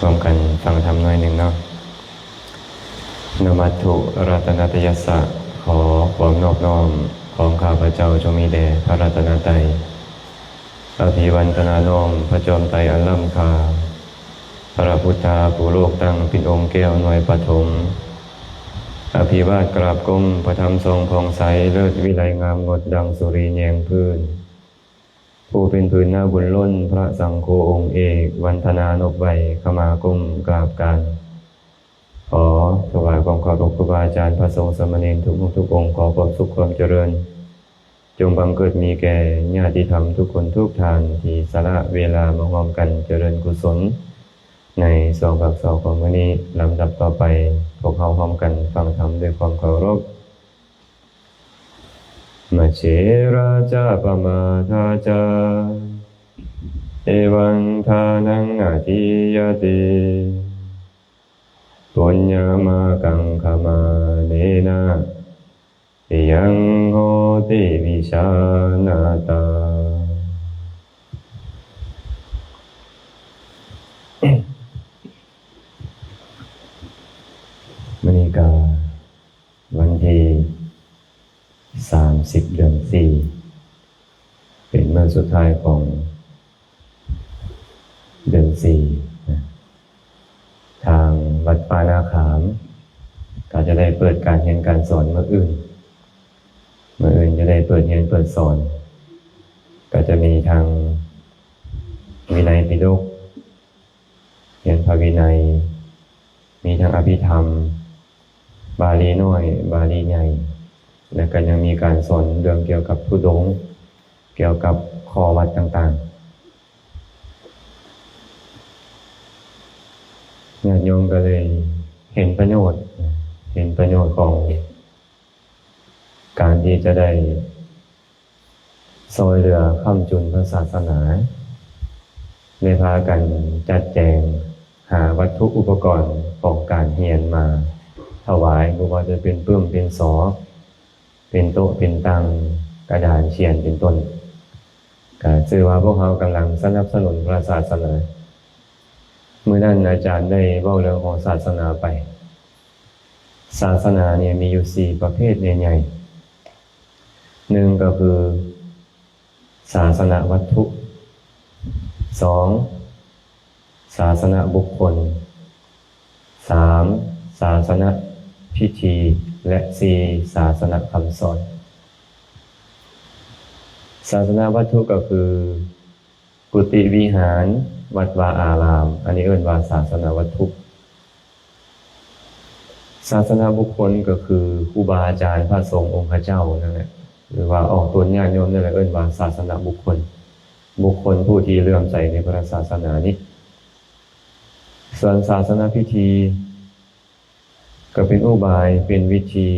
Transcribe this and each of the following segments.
ຮ່ວມກັນຟັງທຳໜ້ອຍໜຶ່ງເນາະ. ນະມັດຖຸລັດຕະນະຕະຍັດສະ ຂໍຄວາມນອບນ້ອມຂອງຂ້າພະເຈົ້າຈົ່ງມີແດ່ພະລັດຕະນະໄຕ. ອະພິວັນທະນານ້ອມພະຈອມໄຕອັນລ້ຳຄ່າ, ພະພຸດທະຜູ້ໂລກຕັ້ງເປັນອົງແກ້ວໜ່ວຍປະຖົມ. ອະພິວາດກາບກົ້ມພະທຳສ່ອງຜ່ອງໃສ, ເລີດວິໄລງາມງົດດັ່ງສຸຣີແຍງພື້ນ. ຜູ້ເປັນພື້ນນາບຸນລົ້ນ, ພະສັງໂຄອົງເອກ, ວັນທະນານົບໄຫວ້, ຂະມາກົ້ມກາບການ. ຂໍຖວາຍຄວາມເຄົາລົບຄູບາອາຈານ, ພະສົງສາມະເນນທຸກຮູບທຸກອົງ, ຂໍຄວາມສຸກຄວາມຈະເລີນ ຈົ່ງບັງເກີດມີແກ່ຍາດຕິທຳທຸກຄົນທຸກທ່ານ ທີ່ສະຫຼະເວລາມາຮ່ວມກັນຈະເລີນກຸສົນ ໃນຊ່ວງພາກເຊົ້າຂອງມື້ນີ້. ລຳດັບຕໍ່ໄປ, ພວກເຮົາຮ່ວມກັນຟັງທຳດ້ວຍຄວາມເຄົາລົບ. ມະເຊລາຈາປະມາທາຈາ ເອວັງທານັງນາທິຍາຕິ ປຸນຍາມາກັງຂະມາເນນະ ຕິຍັງໂຫຕິວິຊານາຕາ. ມື້ນີ້ກະ ວັນທີສາມສິບ ເດືອນສີ່ ເປັນມື້ສຸດທ້າຍຂອງເດືອນສີ່ນະ. ທາງວັດປ່ານາຂາມກໍຈະໄດ້ເປີດການຮຽນການສອນມື້ອື່ນ, ມື້ອື່ນຈະໄດ້ເປີດຮຽນເປີດສອນ, ກໍຈະມີທັງວິໄນປິດົກ, ຮຽນພະວິໄນ, ມີທັງອະພິທຳ, ບາລີນ້ອຍ, ບາລີໃຫຍ່ ແລະ ກໍຍັງມີການສອນເລື່ອງກ່ຽວກັບທຸດົງ, ກ່ຽວກັບຂໍ້ວັດຕ່າງໆ. ຍາດໂຍມກໍເລີຍເຫັນປະໂຫຍດ, ເຫັນປະໂຫຍດຂອງ ການທີ່ຈະໄດ້ຊ່ອຍເຫຼືອຄ້ຳຈຸນພະສາສະໜາ, ໄດ້ພາກັນຈັດແຈງຫາວັດຖຸອຸປະກອນຂອງການຮຽນມາຖວາຍ, ບໍ່ວ່າຈະເປັນປຶ້ມເປັນສໍ, ເປັນໂຕະເປັນຕັ່ງ, ກະດານຂຽນເປັນຕົ້ນ, ກະຊື່ວ່າພວກເຮົາກຳລັງສະໜັບສະໜູນພະສາສະໜາ. ມື້ນັ້ນອາຈານໄດ້ເວົ້າເລື່ອງຂອງສາສະໜາໄປ. ສາສະໜານີ້ມີຢູ່ສີ່ປະເພດໃຫຍ່ໆ. ໜຶ່ງກໍຄືສາສະນະວັດຖຸ, ສອງ ສາສະນະບຸກຄົນ, ສາມ ສາສະນະພິທີ ແລະ ສີ່ ສາສະນະຄຳສອນ. ສາສະນະວັດຖຸກໍຄື ກຸຕິວິຫານ, ວັດວາອາລາມ, ອັນນີ້ເອີ້ນວ່າສາສະນະວັດຖຸ. ສາສະນະບຸກຄົນກໍຄືຄູບາອາຈານ, ພະສົງ, ອົງຄະເຈົ້ານັ້ນແຫຼະ ຫຼືວ່າອອກຕົນຍາດໂຍມນັ້ນແຫຼະ, ເອີ້ນວ່າສາສະນະບຸກຄົນ, ບຸກຄົນຜູ້ທີ່ເຫຼື້ອມໃສໃນພະສາສະໜານີ້. ສ່ວນສາສະນະພິທີ ກໍເປັນອຸບາຍ, ເປັນວິທີ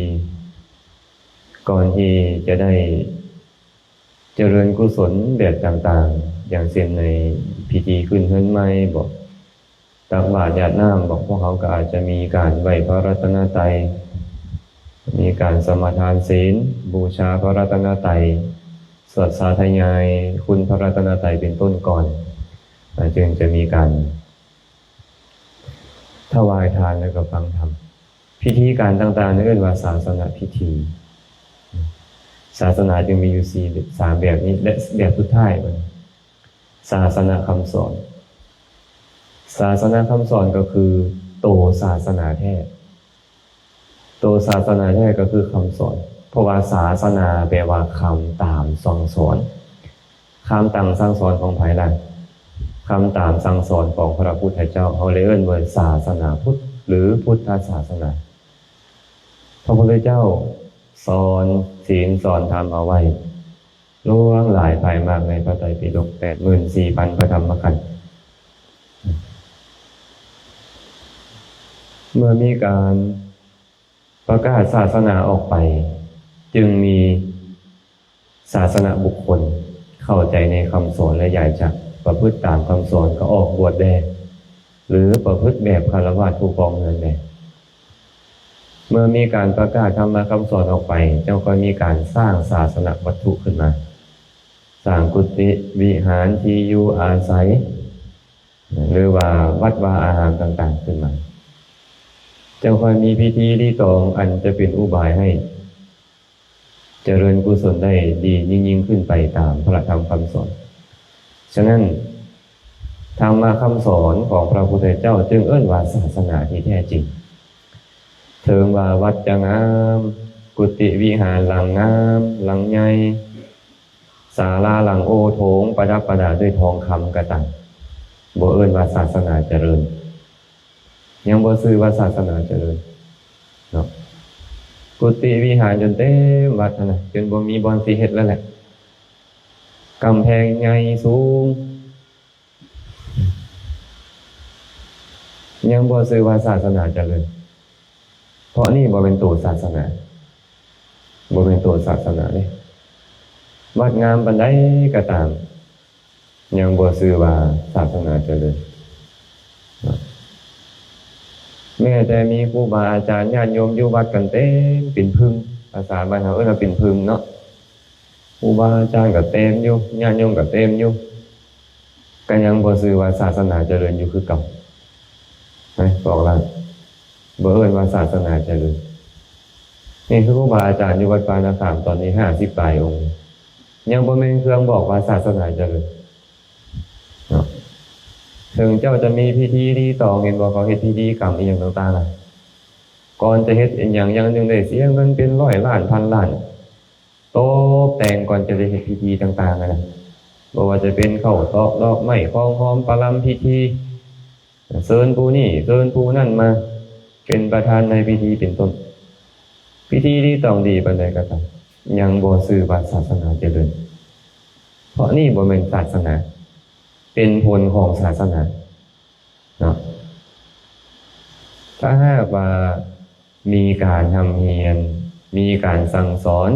ກ່ອນທີ່ຈະໄດ້ ຈະເລີນກຸສົນແບບຕ່າງໆ ຢ່າງເຊັ່ນໃນພິທີຂຶ້ນເຮືອນໃໝ່ບໍ, ຕັກບາດຢາດນ້ຳບໍ, ພວກເຮົາກໍອາດຈະມີການໄຫວ້ພະລັດຕະນະໄຕ, ມີການສະມາທານສິນ, ບູຊາພະລັດຕະນະໄຕ, ສວດສາທະຍາຍຄຸນພະລັດຕະນະໄຕເປັນຕົ້ນກ່ອນ, ອາ ຈຶ່ງຈະມີການ ຖວາຍທານ ແລະ ກໍຟັງທຳ. ພິທີການຕ່າງໆ ເອີ້ນວ່າສາສະນະພິທີ. ສາສະໜາຈຶ່ງມີຢູ່ສີ່ ສາມແບບນີ້ ແລະ ແບບສຸດທ້າຍ ສາສະນະຄຳສອນ. ສາສະນະຄຳສອນກໍຄືໂຕສາສະໜາແທ້. ໂຕສາສະໜາແທ້ກໍຄືຄຳສອນ, ເພາະວ່າສາສະໜາແປວ່າຄຳຕາມສັ່ງສອນ, ຄຳຕາມສັ່ງສອນຂອງໃຜລະ? ຄຳຕາມສັ່ງສອນຂອງພະພຸດທະເຈົ້າ, ເຮົາເລີຍເອີ້ນວ່າສາສະໜາພຸດ ຫຼື ພຸດທະສາສະໜາ. ພະພຸດທະເຈົ້າສອນສິນສອນທຳເອົາໄວ້ຫຼວງຫຼາຍພາຍມາກໃນພະໄຕປິດົກ ແປດໝື່ນສີ່ພັນພະທຳມະຂັນ. ເມື່ອມີການ ປະກາດສາສະໜາອອກໄປ, ຈຶ່ງມີສາສະນະບຸກຄົນເຂົ້າໃຈໃນຄຳສອນ ແລະ ຢາກຈະປະພຶດຕາມຄຳສອນ ກໍອອກບວດແດ່ ຫຼື ປະພຶດແບບຄາລະວາດຜູ້ຄອງເຮືອນແດ່. ເມື່ອມີການປະກາດທຳມະຄຳສອນອອກໄປ, ຈັ່ງຄ່ອຍມີການສ້າງສາສະນະວັດຖຸຂຶ້ນມາ, ສ້າງກຸຕິວິຫານ ທີ່ຢູ່ອາໄສ, ຫຼືວ່າວັດວາອາຮາມຕ່າງໆຂຶ້ນມາ ຈຶ່ງຄ່ອຍມີພິທີລີຕອງອັນຈະເປັນອຸບາຍໃຫ້ຈະເລີນກຸສົນໄດ້ດີຍິ່ງໆຂຶ້ນໄປຕາມພະທຳຄຳສອນ. ສະນັ້ນ ທຳມະຄຳສອນຂອງພະພຸດທະເຈົ້າຈຶ່ງເອີ້ນວ່າສາສະໜາທີ່ແທ້ຈິງ. ເຖິງວ່າວັດຈະງາມ, ກຸຕິວິຫານຫຼັງງາມ, ຫຼັງໃຫຍ່, ສາລາຫຼັງໂອໂຖງປະດັບປະດາດ້ວຍທອງຄຳກໍຕາມ, ບໍ່ເອີ້ນວ່າສາສະໜາຈະເລີນ, ຍັງບໍ່ຊື່ວ່າສາສະໜາຈະເລີນເນາະ. ກຸຕິວິຫານຈົນເຕັມວັດຫັ້ນນະ, ຈົນບໍ່ມີບ່ອນຊິເຮັດແລ້ວແຫຼະ. ກຳແພງໃຫຍ່ສູງ, ຍັງບໍ່ຊື່ວ່າສາສະໜາຈະເລີນ, ເພາະນີ້ບໍ່ແມ່ນໂຕສາສະໜາ, ບໍ່ແມ່ນໂຕສາສະໜາເດ້. ວັດງາມປານໃດກໍຕາມ, ຍັງບໍ່ຊື່ວ່າສາສະໜາຈະເລີນ. ແມ້ແຕ່ມີຄູບາອາຈານ ຍາດໂຍມຢູ່ວັດກັນເຕັມເປັນຜຶ່ງ, ພາສາບ້ານເຮົາເອີ້ນວ່າເປັນຜຶ່ງເນາະ. ຄູບາອາຈານກໍເຕັມຢູ່, ຍາດໂຍມກໍເຕັມຢູ່, ກໍຍັງບໍ່ຊື່ວ່າສາສະໜາຈະເລີນຢູ່ຄືເກົ່າ. ນະ ບອກລະ ບໍ່ເອີ້ນວ່າສາສະໜາຈະເລີນ. ນີ້ຄືຄູບາອາຈານຢູ່ວັດປ່ານາຂາມຕອນນີ້ຫ້າສິບປາຍອົງ, ຍັງບໍ່ແມ່ນເຄື່ອງບອກວ່າສາສະໜາຈະເລີນເນາະ. ເຖິງເຈົ້າຈະມີພິທີລີຕອງ, ເຫັນບໍ່, ເຂົາເຮັດພິທີກຳອີ່ຫຍັງຕ່າງໆນະ, ກ່ອນຈະເຮັດອີ່ຫຍັງຢ່າງໜຶ່ງໄດ້ເສຍເງິນເປັນຮ້ອຍລ້ານພັນລ້ານ ຕົບແຕ່ງກ່ອນຈະໄດ້ເຮັດພິທີຕ່າງໆຫັ້ນນະ, ບໍ່ວ່າຈະເປັນເຂົ້າຕອກດອກໄມ້ ຂອງຫອມ ປະລຳພິທີ, ເຊີນຜູ້ນີ້ເຊີນຜູ້ນັ້ນມາເປັນປະທານໃນພິທີເປັນຕົ້ນ. ພິທີນີ້ຕ້ອງດີປານໃດກໍຕາມ, ຍັງບໍ່ຊື່ວ່າສາສະໜາຈະເລີນ, ເພາະນີ້ບໍ່ແມ່ນສາສະໜາ, ເປັນຜົນຂອງສາສະໜາເນາະ. ຖ້າຫາກວ່າ ມີການຮ່ຳຮຽນ, ມີການສັ່ງສອນ,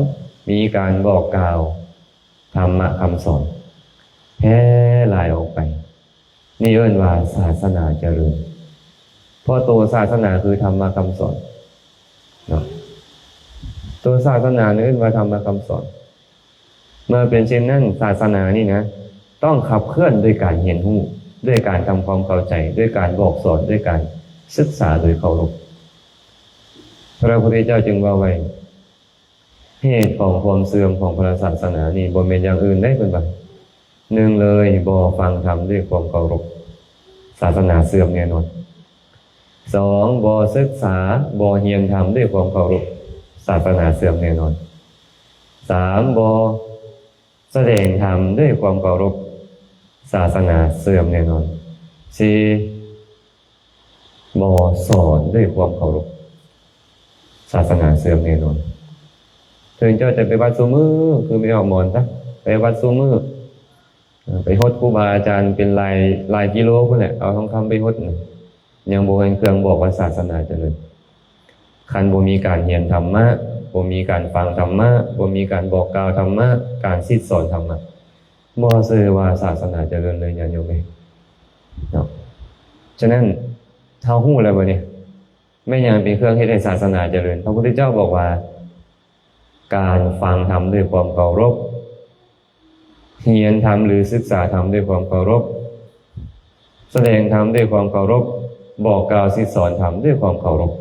ມີການບອກກ່າວທຳມະຄຳສອນແຜ່ຫຼາຍອອກໄປ, ນີ້ເອີ້ນວ່າສາສະໜາຈະເລີນ. ເພາະໂຕສາສະໜາຄືທຳມະຄຳສອນເນາະ, ໂຕສາສະໜານີ້ເອີ້ນວ່າທຳມະຄຳສອນ. ເມື່ອເປັນເຊັ່ນນັ້ນ, ສາສະໜານີ້ນະ ຕ້ອງຂັບເຄື່ອນດ້ວຍການຮຽນຮູ້, ດ້ວຍການທຳຄວາມເຂົ້າໃຈ, ດ້ວຍການບອກສອນ, ດ້ວຍການສຶກສາໂດຍເຄົາລົບ. ພະພຸດທະເຈົ້າຈຶ່ງເວົ້າໄວ້, ເຫດຂອງຄວາມເສື່ອມຂອງພະສາສະໜານີ້ບໍ່ແມ່ນຢ່າງອື່ນໃດ, ເພິ່ນວ່າ ໜຶ່ງເລີຍ, ບໍ່ຟັງທຳດ້ວຍຄວາມເຄົາລົບ, ສາສະໜາເສື່ອມແນ່ນອນ. ສອງ, ບໍ່ສຶກສາ, ບໍ່ຮຽນທຳດ້ວຍຄວາມເຄົາລົບ, ສາສະໜາເສື່ອມແນ່ນອນ. ສາມ, ບໍ່ສະແດງທຳດ້ວຍຄວາມເຄົາລົບ, ສາສະໜາເສື່ອມແນ່ນອນ. ສີ່, ບໍ່ສອນດ້ວຍຄວາມເຄົາລົບ, ສາສະໜາເສື່ອມແນ່ນອນ. ເຖິງເຈົ້າຈະໄປວັດຊຸມື້ ຄືແມ່ອອກມອນຊະ, ໄປວັດຊຸມື້, ໄປຫົດຄູບາອາຈານເປັນຫຼາຍ, ຫຼາຍກິໂລພຸ້ນແຫຼະ, ເອົາທອງຄຳໄປຫົດ, ຍັງບໍ່ແມ່ນເຄື່ອງບອກວ່າສາສະໜາຈະເລີນ. ຄັນບໍ່ມີການຮຽນທຳມະ, ບໍ່ມີການຟັງທຳມະ, ບໍ່ມີການບອກກ່າວທຳມະ, ການສິດສອນທຳມະ, ບໍ່ຊື່ວ່າສາສະໜາຈະເລີນເລີຍ, ຍາດໂຍມເອີຍເນາະ. ສະນັ້ນ ເຮົາຮູ້ແລ້ວບໍ່ນີ້? ແມ່ນຫຍັງເປັນເຄື່ອງເຮັດໃຫ້ສາສະໜາຈະເລີນ? ພະພຸດທະເຈົ້າບອກວ່າ ການຟັງທຳດ້ວຍຄວາມເຄົາລົບ, ຮຽນທຳ ຫຼື ສຶກສາທຳດ້ວຍຄວາມເຄົາລົບ, ສະແດງທຳດ້ວຍຄວາມເຄົາລົບ, ບອກກ່າວສິດສອນທຳດ້ວຍຄວາມເຄົາລົບ,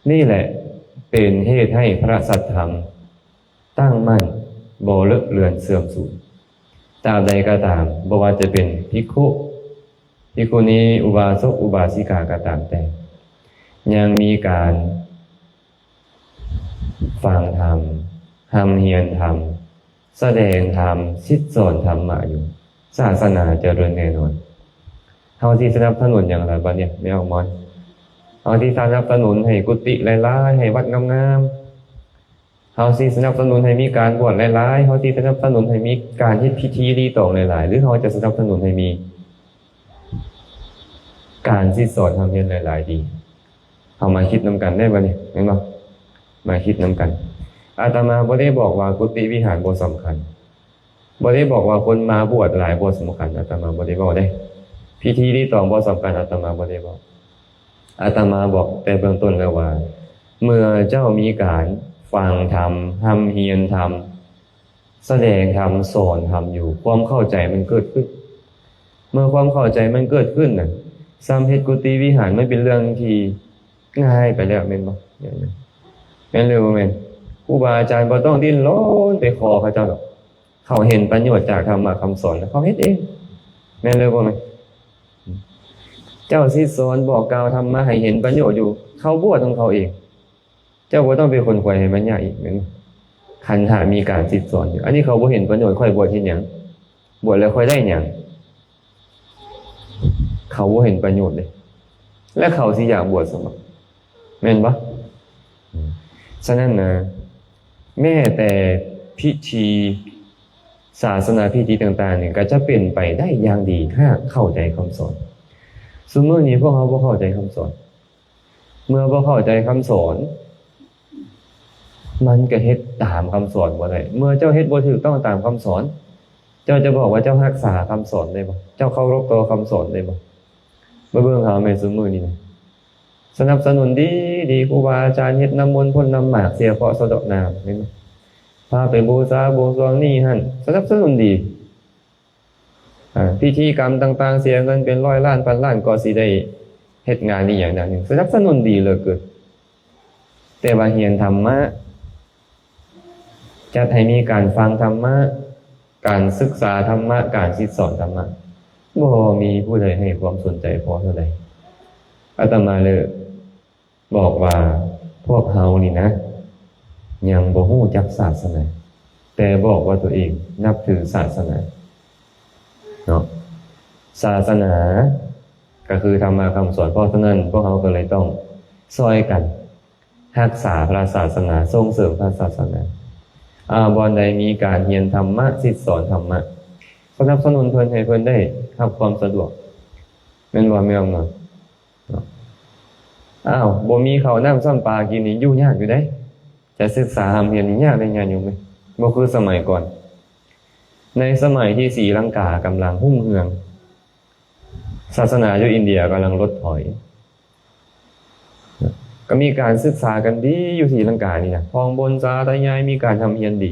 ນີ້ແຫຼະເປັນເຫດໃຫ້ພະສັດທຳ ຕັ້ງໝັ້ນ, ບໍ່ເລາະເລືອນເສື່ອມສູນ. ຕາບໃດກໍຕາມ, ບໍ່ວ່າຈະເປັນພິກຂຸ, ພິກຂຸນີ, ອຸບາສົກ, ອຸບາສິກາກໍຕາມແຕ່, ຍັງມີການຟັງທຳ, ຮ່ຳຮຽນທຳ, ສະແດງທຳ, ສິດສອນທຳມະຢູ່, ສາສະໜາຈະເລີນແນ່ນອນ. ເຮົາຊິສະໜັບສະໜູນຫຍັງລະບັດນີ້ ແມ່ອອກມອນ? ເຮົາຊິສະໜັບສະໜູນໃຫ້ກຸຕິຫຼາຍໆ, ໃຫ້ວັດງາມໆ, ເຮົາຊິສະໜັບສະໜູນໃຫ້ມີການບວດຫຼາຍໆ, ເຮົາຊິສະໜັບສະໜູນໃຫ້ມີການເຮັດພິທີລີຕອງຫຼາຍໆ ຫຼື ເຮົາຈະສະໜັບສະໜູນໃຫ້ມີການສິດສອນຮ່ຳຮຽນຫຼາຍໆດີ? ເຮົາມາຄິດນຳກັນເດ້ບັດນີ້, ແມ່ນບໍ່? ມາຄິດນຳກັນ. ອາດຕະມາບໍ່ໄດ້ບອກວ່າກຸຕິວິຫານບໍ່ສຳຄັນ, ບໍ່ໄດ້ບອກວ່າຄົນມາບວດຫຼາຍບໍ່ສຳຄັນ, ອາດຕະມາບໍ່ໄດ້ເວົ້າເດ້. ພິທີລີຕອງບໍ່ສຳຄັນ, ອາດຕະມາບໍ່ໄດ້ເວົ້າ. ອາດຕະມາບອກແຕ່ເບື້ອງຕົ້ນແລ້ວວ່າ ເມື່ອເຈົ້າມີການຟັງທຳ, ຮ່ຳຮຽນທຳ, ສະແດງທຳ, ສອນທຳຢູ່, ຄວາມເຂົ້າໃຈມັນເກີດຂຶ້ນ. ມື່ອຄວາມເຂົ້າໃຈມັນເກີດຂຶ້ນນະ, ຊ່ຳເຮັດກຸຕິວິຫານມັນເປັນເລື່ອງທີ່ງ່າຍໄປແລ້ວ ແມ່ນບໍ່? ແມ່ນຫຼືບໍ່ແມ່ນ? ຄູບາອາຈານບໍ່ຕ້ອງດີ້ນລົນໄປຂໍເຂົາເຈົ້າດອກ. ເຂົາເຫັນປະໂຫຍດຈາກທຳມະຄຳສອນ ແລ້ວເຂົາເຮັດເອງ ແມ່ນຫຼືບໍ່ແມ່ນ? ເຈົ້າສິດສອນບອກກ່າວທຳມະໃຫ້ເຫັນປະໂຫຍດຢູ່ ເຂົາບວດຂອງເຂົາເອງ. ເຈົ້າບໍ່ຕ້ອງໄປຂົນຂວາຍໃຫ້ມັນຍາກອີກ ແມ່ນບໍ່? ຄັນຫາກມີການສິດສອນຢູ່ ອັນນີ້ເຂົາບໍ່ເຫັນປະໂຫຍດ. ຂ້ອຍບວດເຮັດຫຍັງ? ບວດແລ້ວຂ້ອຍໄດ້ຫຍັງ? ເຂົາບໍ່ເຫັນປະໂຫຍດເດ້ ແລະ ເຂົາຊິຢາກບວດຊັ້ນບໍ? ແມ່ນບໍ່? ອືມ ສະນັ້ນນະ ແມ້ແຕ່ພິທີ ສາສະໜາພິທີຕ່າງໆນີ້ ກໍຈະເປັນໄປໄດ້ຢ່າງດີ ຫາກເຂົ້າໃຈຄຳສອນ. ຊຸມື້ນີ້ພວກເຮົາບໍ່ເຂົ້າໃຈຄຳສອນ. ເມື່ອບໍ່ເຂົ້າໃຈຄຳສອນ ມັນກໍເຮັດຕາມຄຳສອນບໍ່ໄດ້. ເມື່ອເຈົ້າເຮັດບໍ່ຖືກຕ້ອງຕາມຄຳສອນ ເຈົ້າຈະບອກວ່າເຈົ້າຮັກສາຄຳສອນໄດ້ບໍ່? ເຈົ້າເຄົາລົບຕໍ່ຄຳສອນໄດ້ບໍ່? ມາເບິ່ງຫາແມ່ນຊຸມື້ນີ້ນະ ສະໜັບສະໜູນດີໆ ຄູບາອາຈານເຮັດນ້ຳມົນພົ້ນນ້ຳໝາກ ເສຍເຄາະສະເດາະໜາວ ເຫັນບໍ່? ພາໄປບູຊາບວງສວງນີ້ຫັ້ນ ສະໜັບສະໜູນດີ. ອາ ພິທີກຳຕ່າງໆ ເສຍເງິນເປັນຮ້ອຍລ້ານພັນລ້ານ ກໍຊິໄດ້ເຮັດງານອີ່ຫຍັງຢ່າງໜຶ່ງ ສະໜັບສະໜູນດີເຫຼືອເກີນ. ແຕ່ວ່າຮຽນທຳມະ ຈັດໃຫ້ມີການຟັງທຳມະ, ການສຶກສາທຳມະ, ການສິດສອນທຳມະ ບໍ່ມີຜູ້ໃດໃຫ້ຄວາມສົນໃຈພໍເທົ່າໃດ. ອາດຕະມາເລີຍບອກວ່າ ພວກເຮົານີ້ນະ ຍັງບໍ່ຮູ້ຈັກສາສະໜາ ແຕ່ບອກວ່າຕົວເອງນັບຖືສາສະໜາເນາະ. ສາສະໜາກໍຄືທຳມະຄຳສອນ. ເພາະສະນັ້ນ ພວກເຮົາກໍເລີຍຕ້ອງຊ່ອຍກັນ ຮັກສາພະສາສະໜາ, ສົ່ງເສີມພະສາສະໜາ. ອາ ບ່ອນໃດມີການຮຽນທຳມະ, ສິດສອນທຳມະ, ສະໜັບສະໜູນເພິ່ນ ໃຫ້ເພິ່ນໄດ້ຮັບຄວາມສະດວກ ແມ່ນບໍ່ ແມ່ນບໍ່? ເນາະ ອ້າວ ບໍ່ມີເຂົ້ານ້ຳຊ້ຳປາກິນນີ້ ຢູ່ຍາກຢູ່ເດ້. ຈະສຶກສາຮ່ຳຮຽນນີ້ຍາກເດ້ ຍາດໂຍມເອີຍ. ບໍ່ຄືສະໄໝກ່ອນ. ໃນສະໄໝທີ່ສີລັງກາກຳລັງຮຸ່ງເຮືອງ, ສາສະໜາຢູ່ອິນເດຍກຳລັງລົດຖອຍ, ກໍມີການສຶກສາກັນດີຢູ່ສີລັງການີ້ນະ, ທ່ອງບົນສາທະຍາຍ, ມີການຮ່ຳຮຽນດີ.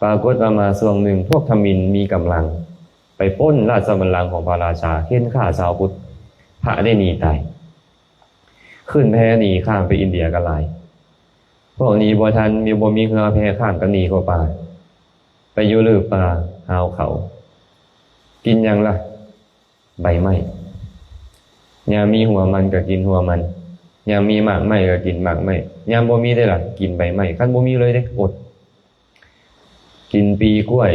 ປາກົດວ່າມາຊ່ວງໜຶ່ງ ພວກທະມິນມີກຳລັງໄປປຸ້ນລາຊະບັນລັງຂອງພະລາຊາ, ເຂັ່ນຂ້າຊາວພຸດ, ພະໄດ້ໜີຕາຍ. ຂຶ້ນແພໜີຂ້າມໄປອິນເດຍກໍຫຼາຍ. ພວກໜີບໍ່ທັນ, ມີ ບໍ່ມີເຮືອແພຂ້າມກໍໜີເຂົ້າປ່າ, ໄປຢູ່ລືປ່າຫາວເຂົາ. ກິນຫຍັງລະ? ໃບໄມ້. ຍາມມີຫົວມັນກໍກິນຫົວມັນ, ຍາມມີໝາກໄມ້ກໍກິນໝາກໄມ້, ຍາມບໍ່ມີເດ້ລະ ກິນໃບໄມ້. ຄັນບໍ່ມີເລີຍເດ້ ອົດ. ກິນປີກ້ວຍ,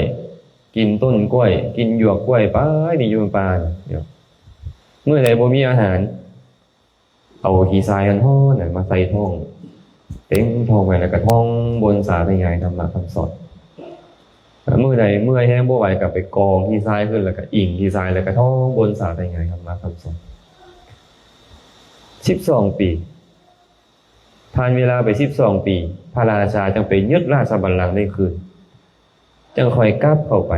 ກິນຕົ້ນກ້ວຍ, ກິນຫຍວກກ້ວຍໄປ, ນີ້ຢູ່ປ່ານະ. ມື້ໃດບໍ່ມີອາຫານ, ເອົາຂີ້ຊາຍຮ້ອນໆນັ້ນມາໃສ່ທ້ອງ, ເຕັມທ້ອງໄວ້ ແລ້ວກໍທ່ອງບົນສາທະຍາຍທຳມະຄຳສອນ. ມື້ໃດເມື່ອຍແຮງບໍ່ໄຫວ ກໍໄປກອງຂີ້ຊາຍຂຶ້ນ ແລ້ວກໍອີງຂີ້ຊາຍ ແລ້ວກໍທ່ອງບົນສາທະຍາຍທຳມະຄຳສອນ. ສິບສອງປີ. ຜ່ານເວລາໄປສິບສອງປີ, ພະລາຊາຈຶ່ງໄປຍຶດລາຊະບັນລັງໄດ້ຄືນ, ຈຶ່ງຄ່ອຍກັບເຂົ້າໄປ,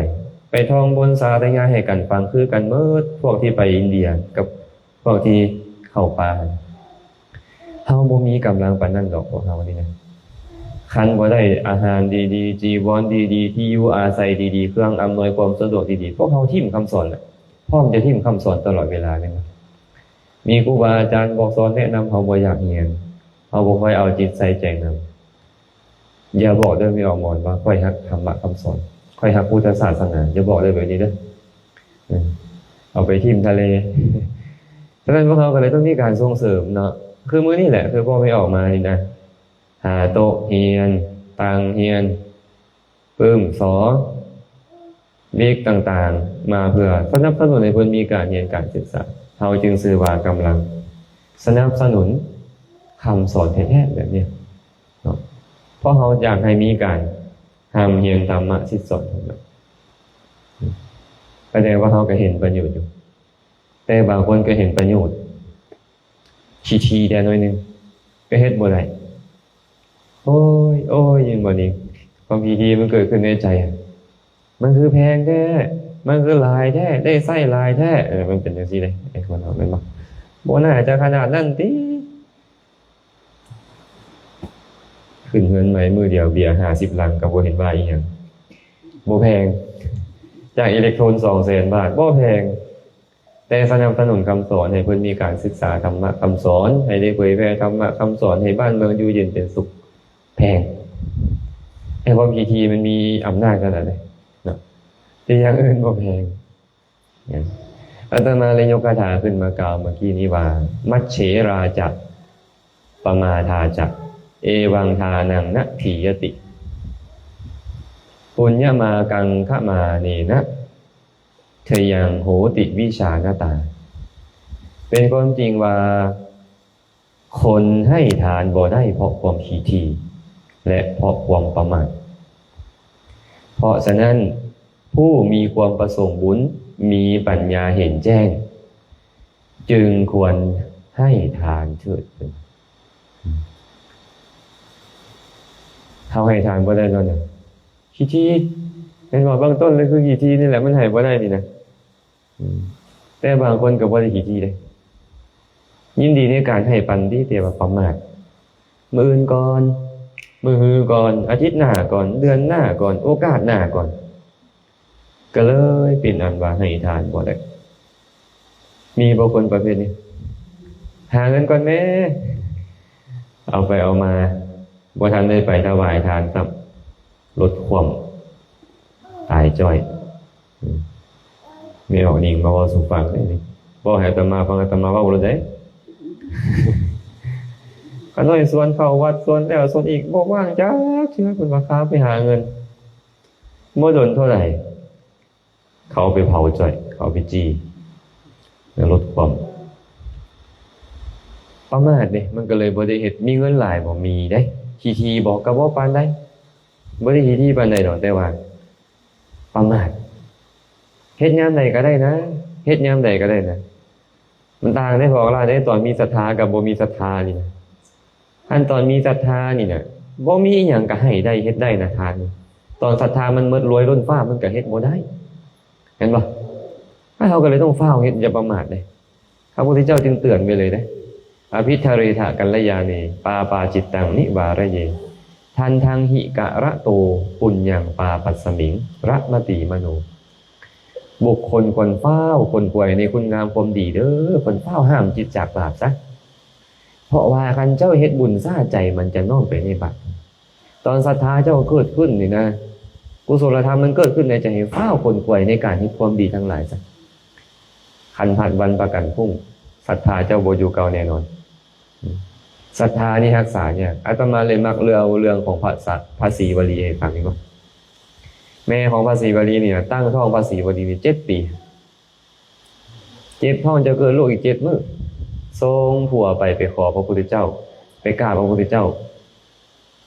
ໄປທ່ອງບົນສາທະຍາຍໃຫ້ກັນຟັງຄືກັນໝົດ, ພວກທີ່ໄປອິນເດຍກັບພວກທີ່ເຂົ້າປ່າ. ເຮົາບໍ່ມີກຳລັງປານນັ້ນດອກ ພວກເຮົານີ້ນະ. ຄັນບໍ່ໄດ້ອາຫານດີໆ, ຈີວອນດີໆ, ທີ່ຢູ່ອາໄສດີໆ, ເຄື່ອງອຳນວຍຄວາມສະດວກດີໆ, ພວກເຮົາຖິ້ມຄຳສອນລະ, ພ້ອມຈະຖິ້ມຄຳສອນຕະຫຼອດເວລາແມ່ນບໍ່? ມີຄູບາອາຈານບອກສອນແນະນຳ ເຮົາບໍ່ຢາກຮຽນ, ເຮົາບໍ່ຄ່ອຍເອົາຈິດໃສ່ໃຈນຳ. ຢ່າບອກເດີ ແມ່ອອກມອນ ວ່າຂ້ອຍຮັກທຳມະຄຳສອນ, ຂ້ອຍຮັກພຸດທະສາສະໜາ, ຢ່າບອກເດີແບບນີ້ເດີ. ເອີ ເອົາໄປຖິ້ມທະເລ. ສະນັ້ນພວກເຮົາກໍເລີຍຕ້ອງມີການສົ່ງເສີມເນາະ, ຄືມື້ນີ້ແຫຼະ ຄືພວກແມ່ອອກມານີ້ນະ, ຫາໂຕະຮຽນ, ຕັ່ງຮຽນ, ປຶ້ມສໍ, ເຫຼັກຕ່າງໆ ມາເພື່ອສະໜັບສະໜູນໃຫ້ເພິ່ນມີການຮຽນການສຶກສາ. ເຮົາຈຶ່ງຊື່ວ່າກຳລັງສະໜັບສະໜູນຄຳສອນແທ້ໆ ແບບນີ້ເນາະ, ເພາະເຮົາຢາກໃຫ້ມີການຮ່ຳຮຽນທຳມະ, ສິດສອນທຳມະ. ສະແດງວ່າເຮົາກໍເຫັນປະໂຫຍດຢູ່. ແຕ່ບາງຄົນກໍເຫັນປະໂຫຍດຂີ້ຖີ່ແດ່ໜ້ອຍໜຶ່ງ ກໍເຮັດບໍ່ໄດ້. ໂອ້ຍ ໂອ້ຍ ຍິນບໍ່ນີ້ ຄວາມຂີ້ຖີ່ມັນເກີດຂຶ້ນໃນໃຈ. ມັນຄືແພງແທ້, ມັນຄືຫຼາຍແທ້, ໄດ້ໃຊ້ຫຼາຍແທ້. ເອີ ມັນເປັນຈັ່ງຊີ້ເດ້ ໄອ້ຄົນເຮົາ ແມ່ນບໍ່? ບໍ່ໜ້າຈະຂະໜາດນັ້ນຕິ. ຂຶ້ນເຮືອນໃໝ່ມື້ດຽວເບຍຫ້າສິບຫຼັງກໍບໍ່ເຫັນວ່າອີ່ຫຍັງ. ບໍ່ແພງ. ຈາກອີເລັກໂທນສອງແສນບາດ ບໍ່ແພງ. ແຕ່ສະໜັບສະໜູນຄຳສອນໃຫ້ເພິ່ນມີການສຶກສາທຳມະຄຳສອນ, ໃຫ້ໄດ້ເຜີຍແຜ່ທຳມະຄຳສອນ, ໃຫ້ບ້ານເມືອງຢູ່ເຢັນເປັນສຸກ, ແພງ. ແຕ່ຄວາມຂີ້ຖີ່ມັນມີອຳນາດຂະໜາດໃດເນາະ, ແຕ່ຢ່າງອື່ນບໍ່ແພງ. ອາດຕະມາເລີຍຍົກຄາຖາຂຶ້ນມາກ່າວເມື່ອກີ້ນີ້ວ່າ ມັດເສລາຈະ ປະມາທາຈະ ເອວັງທານັງນະທີຍະຕິ ປຸນຍະມາກັງຂະມາເນນະ ທະຍັງໂຫຕິວິຊານະຕາ. ເປັນຄວາມຈິງວ່າ ຄົນໃຫ້ທານບໍ່ໄດ້ເພາະຄວາມຂີ້ຖີ່ ແລະ ເພາະຄວາມປະໝາດ. ເພາະສະນັ້ນ, ຜູ້ມີຄວາມປະສົງບຸນ, ມີປັນຍາເຫັນແຈ້ງ, ຈຶ່ງຄວນໃຫ້ທານເຖີດ. ເຮົາໃຫ້ທານບໍ່ໄດ້ແລ້ວນະ. ຂີ້ຖີ່ ແມ່ນບໍ່? ເບື້ອງຕົ້ນເລີຍຄືຂີ້ຖີ່ນີ້ແຫຼະ ມັນໃຫ້ບໍ່ໄດ້ນີ້ນະ. ອືມ ແຕ່ບາງຄົນກໍບໍ່ໄດ້ຂີ້ຖີ່ເດ້ ຍິນດີໃນການໃຫ້ປັນດີ ແຕ່ວ່າປະໝາດ ມື້ອື່ນກ່ອນ, ມື້ຮືກ່ອນ, ອາທິດໜ້າກ່ອນ, ເດືອນໜ້າກ່ອນ, ໂອກາດໜ້າກ່ອນ ກໍເລີຍເປັນອັນວ່າໃຫ້ທານບໍ່ໄດ້. ມີບໍ່ຄົນປະເພດນີ້? ຫາເງິນກ່ອນແມ້ ເອົາໄປເອົາມາ ບໍ່ທັນໄດ້ໄປຖວາຍທານຊ້ຳ ລົດຂວ້ຳ ຕາຍຈ້ອຍ. ອືມ ແມ່ອອກນິງມາເວົ້າສູ່ຟັງເດ້ນີ້ ເວົ້າໃຫ້ອາດຕະມາຟັງ, ອາດຕະມາເວົ້າໂລດເດ້. ຂ້ານ້ອຍຊວນເຂົ້າວັດ, ຊວນແລ້ວຊວນອີກ, ບໍ່ວ່າງຈັກເທື່ອ. ເພິ່ນວ່າພາໄປຫາເງິນ, ບໍ່ດົນເທົ່າໃດ ເຂົາເອົາໄປເຜົາຈ້ອຍ, ເຂົາເອົາໄປຈີ່ ແລ້ວລົດຂວ້ຳ. ປະໝາດເດ້ ມັນກໍເລີຍບໍ່ໄດ້ເຮັດ. ມີເງິນຫຼາຍບໍ່? ມີເດ້. ຂີ້ຖີ່ບໍ່? ກໍບໍ່ປານໃດ, ບໍ່ໄດ້ຂີ້ຖີ່ປານໃດດອກ, ແຕ່ວ່າປະໝາດ. ເຮັດຍາມໃດກໍໄດ້ນະ, ເຮັດຍາມໃດກໍໄດ້ນະ. ມັນຕ່າງເດ້ ພວກເຮົາເດ້, ຕອນມີສັດທາກັບບໍ່ມີສັດທານີ້ນະ. ຄັນຕອນມີສັດທານີ້ນະ ບໍ່ມີອີ່ຫຍັງກໍໃຫ້ໄດ້ ເຮັດໄດ້ນະ ທານນີ້. ຕອນສັດທາມັນໝົດລວຍລົ້ນຟ້າ ມັນກໍເຮັດບໍ່ໄດ້ ແມ່ນບໍ່? ເຮົາກໍເລີຍຕ້ອງຟ້າວເຮັດ, ຢ່າປະໝາດເດ້. ພະພຸດທະເຈົ້າຈຶ່ງເຕືອນໄວ້ເລີຍເດ້, ອະພິທະເຣທະກັນລະຍາເນ ປາປາຈິດຕັງນິວາຣະເຍ, ທັນທັງຫິກະລະໂຕ ປຸນຍັງປາປັດສະມິງ ລະມະຕີມະໂນ. ບຸກຄົນຄວນຟ້າວຂົນຂວາຍໃນຄຸນງາມຄວາມດີເດີ້, ຄວນຟ້າວຫ້າມຈິດຈາກບາບຊະ. ເພາະວ່າຄັນເຈົ້າເຮັດບຸນຊ້າ, ໃຈມັນຈະນ້ອມໄປໃນບາບ. ຕອນສັດທາເຈົ້າເກີດຂຶ້ນນີ້ນະ, ກຸສົລະທຳມັນເກີດຂຶ້ນໃນໃຈ, ໃຫ້ຟ້າວຂົນຂວາຍໃນການເຮັດຄວາມດີທັງຫຼາຍຊະ. ຄັນພັດວັນປະກັນພຸ້ງ, ສັດທາເຈົ້າບໍ່ຢູ່ເກົ່າແນ່ນອນ. ສັດທານີ້ຮັກສາຍາກ. ອາດຕະມາເລີຍມັກເລົ່າເລື່ອງຂອງພະສະ, ພະສີວະລີໃຫ້ຟັງນີ້ເນາະ. ແມ່ຂອງພະສີວະລີນີ້ນະ ຕັ້ງທ້ອງພະສີວະລີນີ້ເຈັດປີ. ເຈັບທ້ອງຈະເກີດລູກອີກເຈັດມື້, ສົ່ງຜົວໄປ, ໄປຂໍພະພຸດທະເຈົ້າ, ໄປກາບພະພຸດທະເຈົ້າ,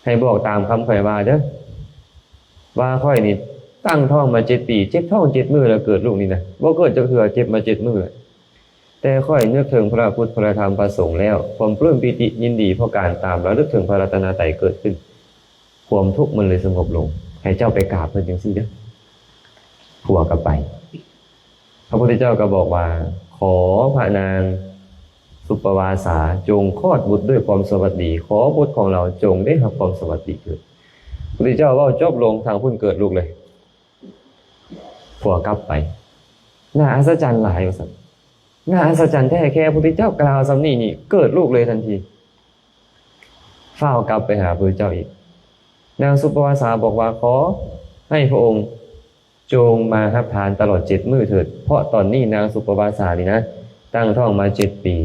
ໃຫ້ບອກຕາມຄຳຂ້ອຍວ່າເດີ້, ວ່າຂ້ອຍນີ້ຕັ້ງທ້ອງມາເຈັດປີ, ເຈັບທ້ອງເຈັດມື້ແລ້ວເກີດລູກນີ້ນະ, ບໍ່ເກີດຈັກເທື່ອ, ເຈັບມາເຈັດມື້ແລ້ວ. ແຕ່ຂ້ອຍນຶກເຖິງພະພຸດ, ພະທຳ, ພະສົງແລ້ວ, ຄວາມປຶ້ມປີຕິຍິນດີເພາະການຕາມລະລຶກເຖິງພະລັດຕະນະໄຕເກີດຂຶ້ນ, ຄວາມທຸກມັນເລີຍສະຫງົບລົງ. ໃຫ້ເຈົ້າໄປກາບເພິ່ນຈັ່ງຊີ້ເດີ້. ຜົວກໍໄປ. ພະພຸດທະເຈົ້າກໍບອກວ່າ, ຂໍພະນາງສຸປະວາສາຈົ່ງຄອດບຸດດ້ວຍຄວາມສະຫວັດດີ, ຂໍບຸດຂອງລາວຈົ່ງໄດ້ຮັບຄວາມສະຫວັດດີເທີດ. ພະພຸດທະເຈົ້າເວົ້າຈົບລົງ, ທາງພຸ້ນເກີດລູກເລີຍ. ຜົວກັບໄປ. ໜ້າອັດສະຈັນຫຼາຍວ່າຊັ້ນ. ໜ້າອັດສະຈັນແທ້, ແຄ່ພະພຸດທະເຈົ້າກ່າວສ່ຳນີ້ນີ້ ເກີດລູກເລີຍທັນທີ. ຟ້າວກັບໄປຫາພະພຸດທະເຈົ້າອີກ. ນາງສຸປະວາສາບອກວ່າ, ຂໍໃຫ້ພະອົງ ຈົ່ງມາຮັບທານຕະຫຼອດເຈັດມື້ເທີດ, ເພາະຕອນນີ້ນາງສຸປະວາສານີ້ນະ ຕັ້ງທ້ອງມາເຈັດປີ,